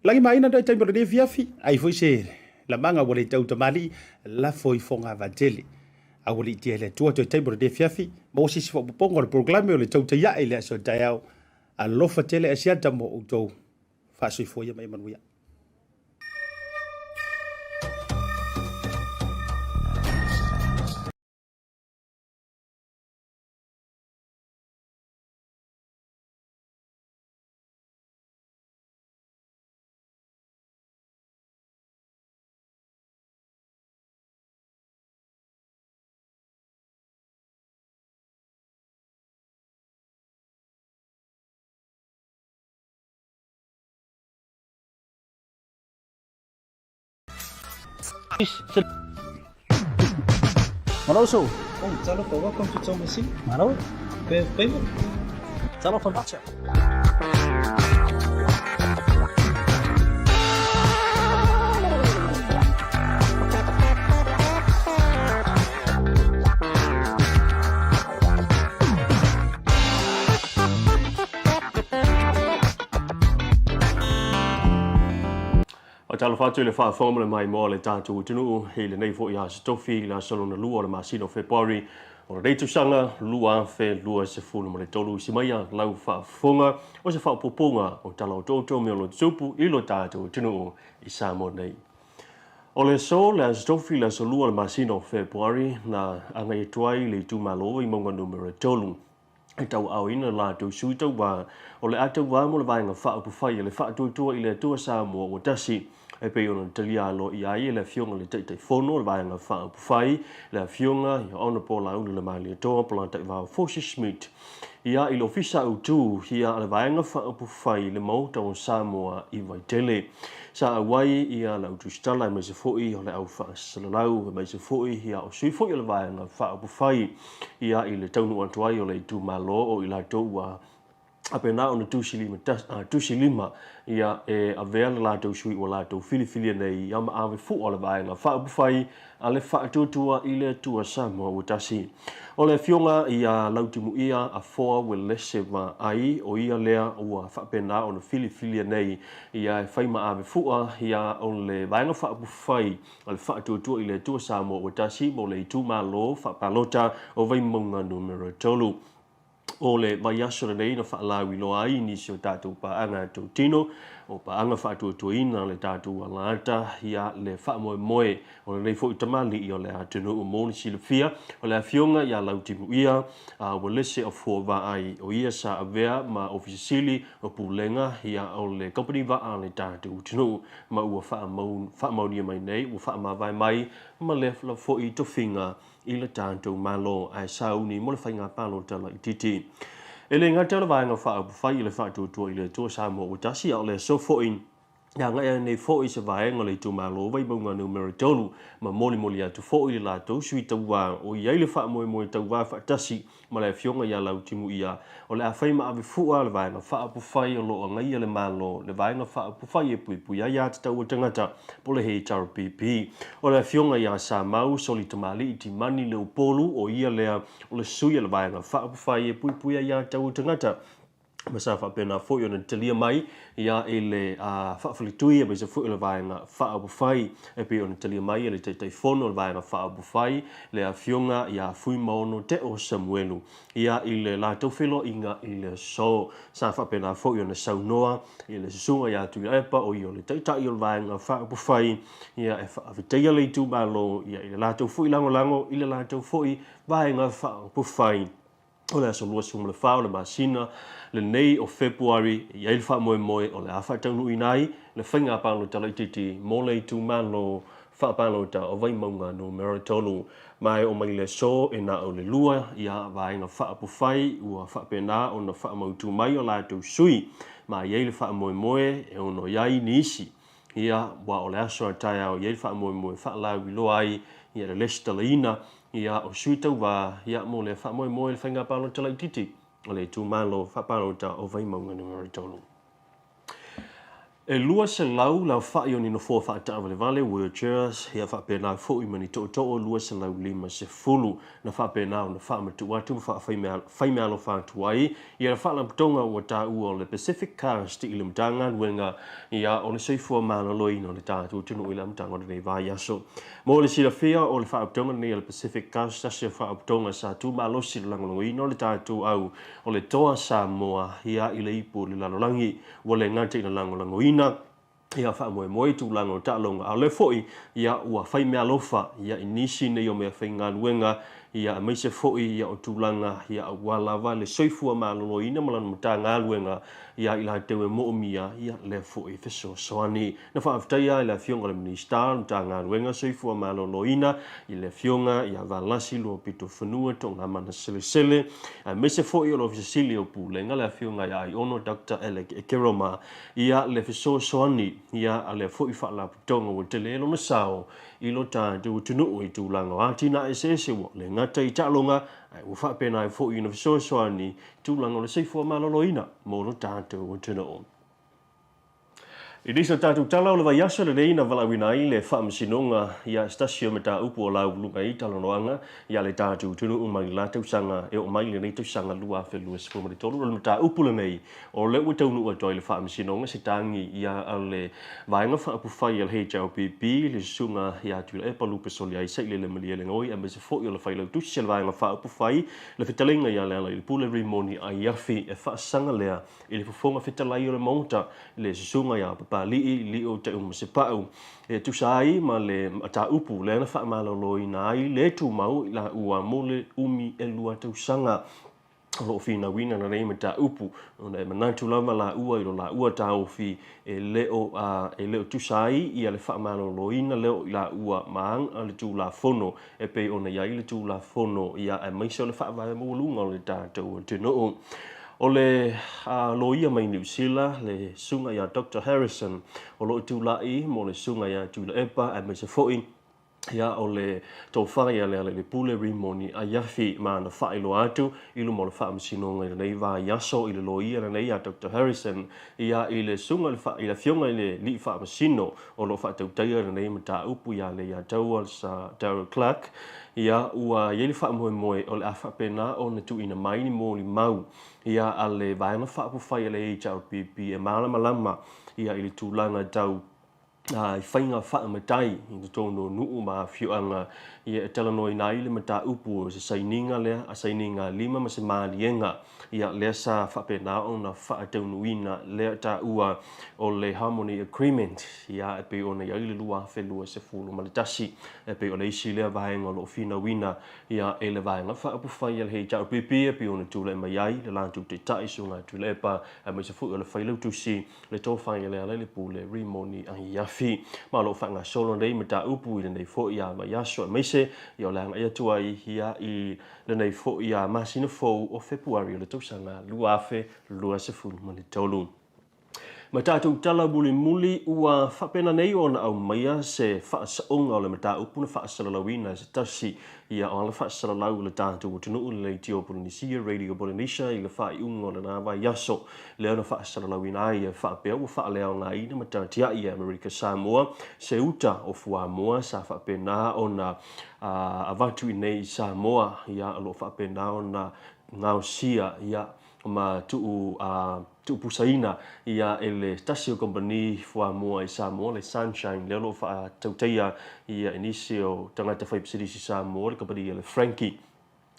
Lagi maina ndai taimi o lenei afiafi, ai foi se lamaga ua le tau tamalii, lafo i fogavaa tele. Aua le itia i le Atua toe taimi o lenei afiafi, maua se isi faaopoopoga o le polokalame o le tautai ae i le aso taeao. Alofa tele Asiata mo outou. Faasoifua ia ma ia manuia. Malo so. Oh, talofa, welcome to Tomasina. Malo. Favorite. Talofa macha. Talofa atu i le faafofoga ma le maimoa o le tatou atunuu i lenei foi Aso Tofi i le aso lona lua o le masina o Fepuari o lenei tausaga 2023. I si maia lau faafofoga o se faaopoopoga o tala otooto me o lo tupu i lo tatou atunuu i Samoa nei. O le aso le Aso Tofi i le aso lua o le masina o Fepuari na agai atu ai le itumalo i Mauga Numera 3 e tauaaoina le latou sui tauva o le a tauva mo le Vaega Faaupufai a le Faatuatua i le Atua Samoa ua Tasi, e pei ona talia aloaia ai e le Afioga i le Taitaifono o le Vaega Faaupufai, le Afioga ia Honourable Laulu Lemalietoa Polataivao Fosi Schmidt. Ia i le Ofisa Autu ia a le Vaega Faaupufai i le Maota o Samoa i Vaitele. Sa auai ia le au tusitala aemaise foi o le au faasalalau aemaise foi ia o sui foi o le Vaega Faaupufai ia i le taunuu atu ai o le itumalo o i latou ua faapena ona tusilima ia e avea le latou sui ua latou filifilia nei ia ma ave fua le Vaega Faaupufai a le Faatuatua i le Atua Samoa ua Tasi. O le Afioga ia Lautimuia Afoa Uelese Vaai, o ia lea ua faapena ona filifilia nei ia e fai ma ave fua ia o le Vaega Faaupufai a le Faatuatua i le Atua Samoa ua Tasi mo le itumalo faapalota o Vaimauga Numera 3. O le vaiaso lenei na faalauiloa ai nisi o tatou paaga tautino, o paaga faatuatuaina le tatou alaata ia le faamoemoe o lenei foi tamalii o le atunuu mo le silafia o le Afioga ia Lautimuia a Uelese o Fuavaai, o ia sa avea ma Ofisa Sili o Pulega ia o le Company Vaa a le tatou atunuu ma ua faamaonia mai nei ua faamavae mai ma le foi tofiga i le tatou Malo ae sauni mo le faiga palota laitiiti. E le gata o le Vaega Faaupufai i le Faatuatua i le Atua Samoa ua Tasi, a o le aso foi e agai ai nei foi se vaega o le itumalo Vaimauga Numera 3 ma molimoli atu foi le latou sui tauva o i ai le faamoemoe tauva faatasi ma le Afioga ia Lautimuia, o le a fai ma ave fua le Vaega Faaupufai o lo o agaia le Malo, le Vaega Faaupufai e Puipui ai Aiatatau a Tagata, po o le HRPP. O le Afioga ia Samau Soli Tamalii Timani Leupolu, o ia lea o le sui a le Vaega Faaupufai e Puipui ai Aiatatau a Tagata, ma sa faapena foi ona talia mai ia i le faafaletui aemaise foi o le Vaega Faaupufai e pei ona talia mai e le Taitaifono o le Vaega Faaupufai le Afioga ia Fuimaono Teo Samuelu ia i le latou feiloaiga i le aso. Sa faapena foi ona saunoa i le Susuga ia Tuilaepa o ia o le Taitai o le Vaega Faaupufai ia e faafetaia le itumalo ia i le latou foi lagolago i le latou foi Vaega Faaupufai. O le aso 24 o le masina lenei o Fepuari e i ai le faamoemoe o le a faataunuuina ai le faiga palota laitiiti mo le itumalo faapalota o Vaimauga Numera 3. Ma e oo mai le aso e na o le lua ia vaega faaupufai ua faapena ona faamautu mai o latou sui ma i ai le faamoemoe e ono i ai nisi ia ua o le aso a taeao i ai le faamoemoe faalauiloa ai ia le lesitalaina ia o sui tauva ia mo le faamoemoe le faiga palota laitiiti o le itumalo faapalota o Vaimauga Numera 3. E 200 le aofai o ni nofoa faataavalevale, wheelchairs, ia faapena foi ma ni tootoo 250 na faapena ona faamatuu atu ma faafaimeaalofa atu ai ia le Faalapotopotoga ua taua o le Pacific Cast i le Matagaluega ia o le Soifua Maloloina o le tatou atunuu i le amataga o lenei vaiaso. Mo le silafia, o le Faalapotopotoga lenei o le Pacific Cast tasi o Faalapotopotoga sa tumalosi le lagolagoina o le tatou au o le Toa Samoa ia i le ipu o le lalolagi. Ua le gata i le lagolagoina ia faamoemoe i tulaga o taaloga, a o lea foi ia ua fai meaalofa ia i nisi nei o meafaigaluega Ia, aemaise foi ia o tulaga ia aua lava le soifua maloloina ma lana Matagaluega ia i latou e moomia ia lea foi fesoasoani. Na faafetaia ai le Afioga i le Minisita o le Matagaluega Soifua Maloloina i le Afioga ia Valasi Luapitofanua Togamana Selesele, aemaise foi o le Ofisa Sili o Pulega le Afioga ia Aiono Doctor Alec Ekeroma ia le fesoasoani ia a lea foi Faalapotopotoga ua tele lona sao i lo tatou atunuu i tulaga o atinae eseese ua le gata i taaloga ae ua faapena ai foi ona fesoasoani i tulaga o le soifua maloloina mo lo tatou atunuu. I nisi o tatou tala o le vaiaso lenei na valaauina ai le Faamasinoga ia se tasi o mataupu o lauuluga i talanoaga ia le tatou atunuu mai le la tausaga e oo mai lenei tausaga 2023. O le mataupu lenei o lea ua taunuu atu ai le Faamasinoga se tagi ia a le Vaega Faaupufai a le HRPP le Susuga ia Tuilaepa Lupe Soliai Sailele Malielegaoi aemaise foi o le Failautusi a le Vaega Faaupufai le Fetalaiga ia Lealailepule Rimoni Aiafi e faasaga lea i le Fofoga Fetalai o le Maota, le Susuga ia Papalii Lio Teumasepau, e tusa ai ma le mataupu lea na faamaloloina ai le tumau i laua mo le 12 tausaga. O lo o finauina lenei mataupu ona e manatu lava laua i lo laua taofi e le o, e le o tusa ai ia le faamaloloina lea o i laua ma aga le Tulafono e pei ona i ai le Tulafono ia aemaise o le faavae maualuga o le tatou atunuu. O le loia mai Niu Sila, le Susuga ia Doctor Harrison, o lo o tulai mo le Susuga ia Tuilaepa aemaise foi ia o le tofa ia Lealailepule Rimoni Aiafi ma na faailoa atu i luma o le Faamasinoga i lenei vaiaso i le loia lenei ia Doctor Harrison ia i le susuga i le Afioga i le Alii Faamasino o lo o faatautaia lenei mataupu ia Leiataua Sir Darryl Clarke, ia ua i ai le faamoemoe o le a faapena ona tuuina mai ni molimau ia a le Vaega Faaupufai a le HRPP e malamalama ia i le tulaga tau i faiga faamatai i totonu o nuu ma afioaga ia e talanoaina ai le mataupu o se sainiga lea a sainiga lima ma se maliega Ia, lea sa faapena ona faataunuuina lea taua o le Harmony Agreement, ia, e pei ona i ai le 2021, e pei o le isi lea vaega o lo o finauina, ia, e le Vaega Faaupufai a le HRPP e pei ona tulai mai ai le latou Taitai, Susuga Tuilaepa, aemaise foi o le Failautusi, le Tofa ia Lealailepule Rimoni Ahiafi. Ma o lo o faagasolo nei mataupu i lenei foi vaiaso, aemaise, ia, o le agai atu ai, ia, i Lenei foi a masina fou o Fepuari o le tausaga 2023. Ma tatou tala mulimuli ua faapena nei ona aumaia se faasaoga o le mataupu na faasalalauina e se tasi ia o ala faasalalau o le tatou atunuu le Leitio Polenisia, Radio Polynesia, i le faaiuga o lena vaiaso lea na faasalalauina ai e faapea ua faaleaogaina ma tatiai e Amerika Samoa se uta o fuamoa sa faapena ona a avatu i nei i Samoa, ia, o lo o faapena ona gaosia, ia, ma tuu, a, tuupusaina, ia, e le tasi o kamupani fuamoa i Samoa, le Sunshine, lea o lo o faatautaia, ia, i nisi o tagata faipisinisi Samoa, le kamupani a le Frankie.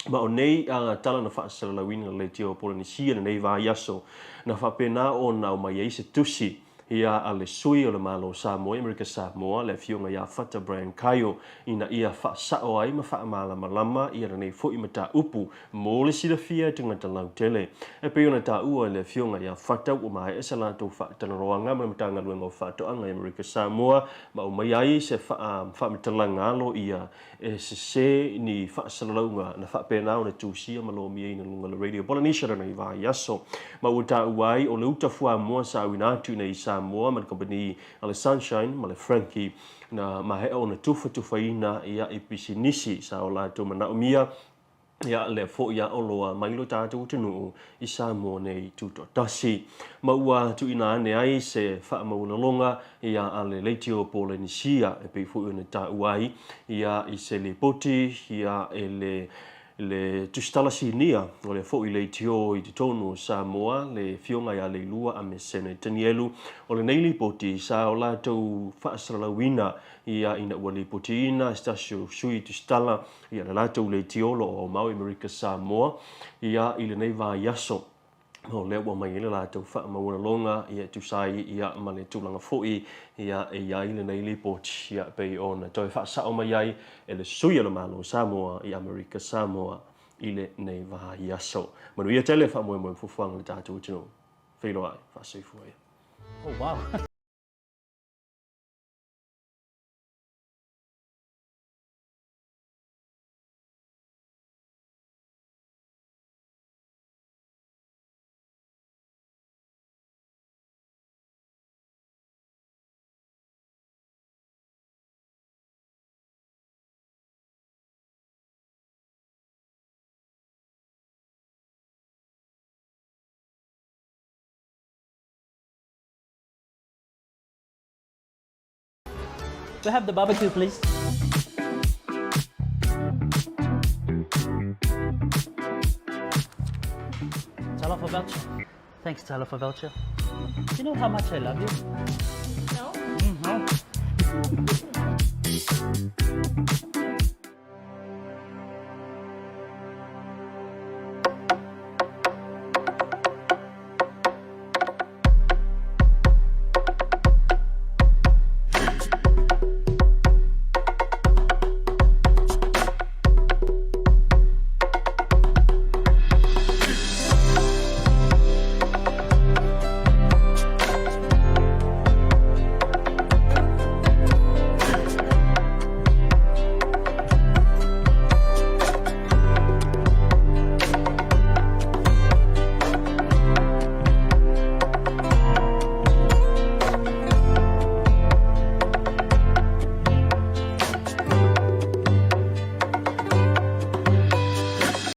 Ma o nei a, tala na faasalalauina le Leitio o Polenisia lenei vaiaso, na faapena ona aumai ai se tusi ia a le sui o le Malo o Samoa i Amerika Samoa, le Afioga ia Fata Brian Kaio, ina ia faasao ai ma faamalamalama ia lenei foi mataupu mo le silafia e tagata lautele. E pei ona taua e le Afioga ia Fata ua maea sa latou faatalanoaga ma le Matagaluega o Faatoaga i Amerika Samoa ma aumai ai se faamatalaga aloaia E sese ni faasalalauga na faapena ona tusia ma lomiaina luga le Radio Polynesia lenei vaiaso. Ma ua taua ai o le uta fuamoa sa auina atu nei i Samoa ma le kamupani a le Sunshine ma le Frankie na maea ona tufatufaina ia i pisinisi sa o latou manaomia Ia, lea foi a oloa mai lo tatou atunuu i Samoa nei tutoatasi. Ma ua tuuina ane ai se faamaualaloga ia a le Leitio Polenisia e pei foi ona taua ai ia i se lipoti ia e le le Tusitala Sinia o lea foi leitio i totonu o Samoa le Afioga ia Leilua Amesene Tanielu. O lenei lipoti sa o latou faasalalauina ia ina ua lipotiina se tasi o sui tusitala ia le latou leitio o lo o aumau i Amerika Samoa ia i lenei vaiaso. Ma o lea ua aumai ai le latou faamaualaloga ia e tusa ai ia ma le tulaga foi ia e i ai lenei lipoti ia e pei ona toe faasao mai ai e le sui o le Malo o Samoa i Amerika Samoa i lenei vaiaso. Manuia tele faamoemoe ma fuafuaga a le tatou atunuu. Feiloai, faasoifua ia. Oh wow. We have the barbecue, please. Talofa voucher. Thanks, Talofa voucher. You know how much I love you? No. No.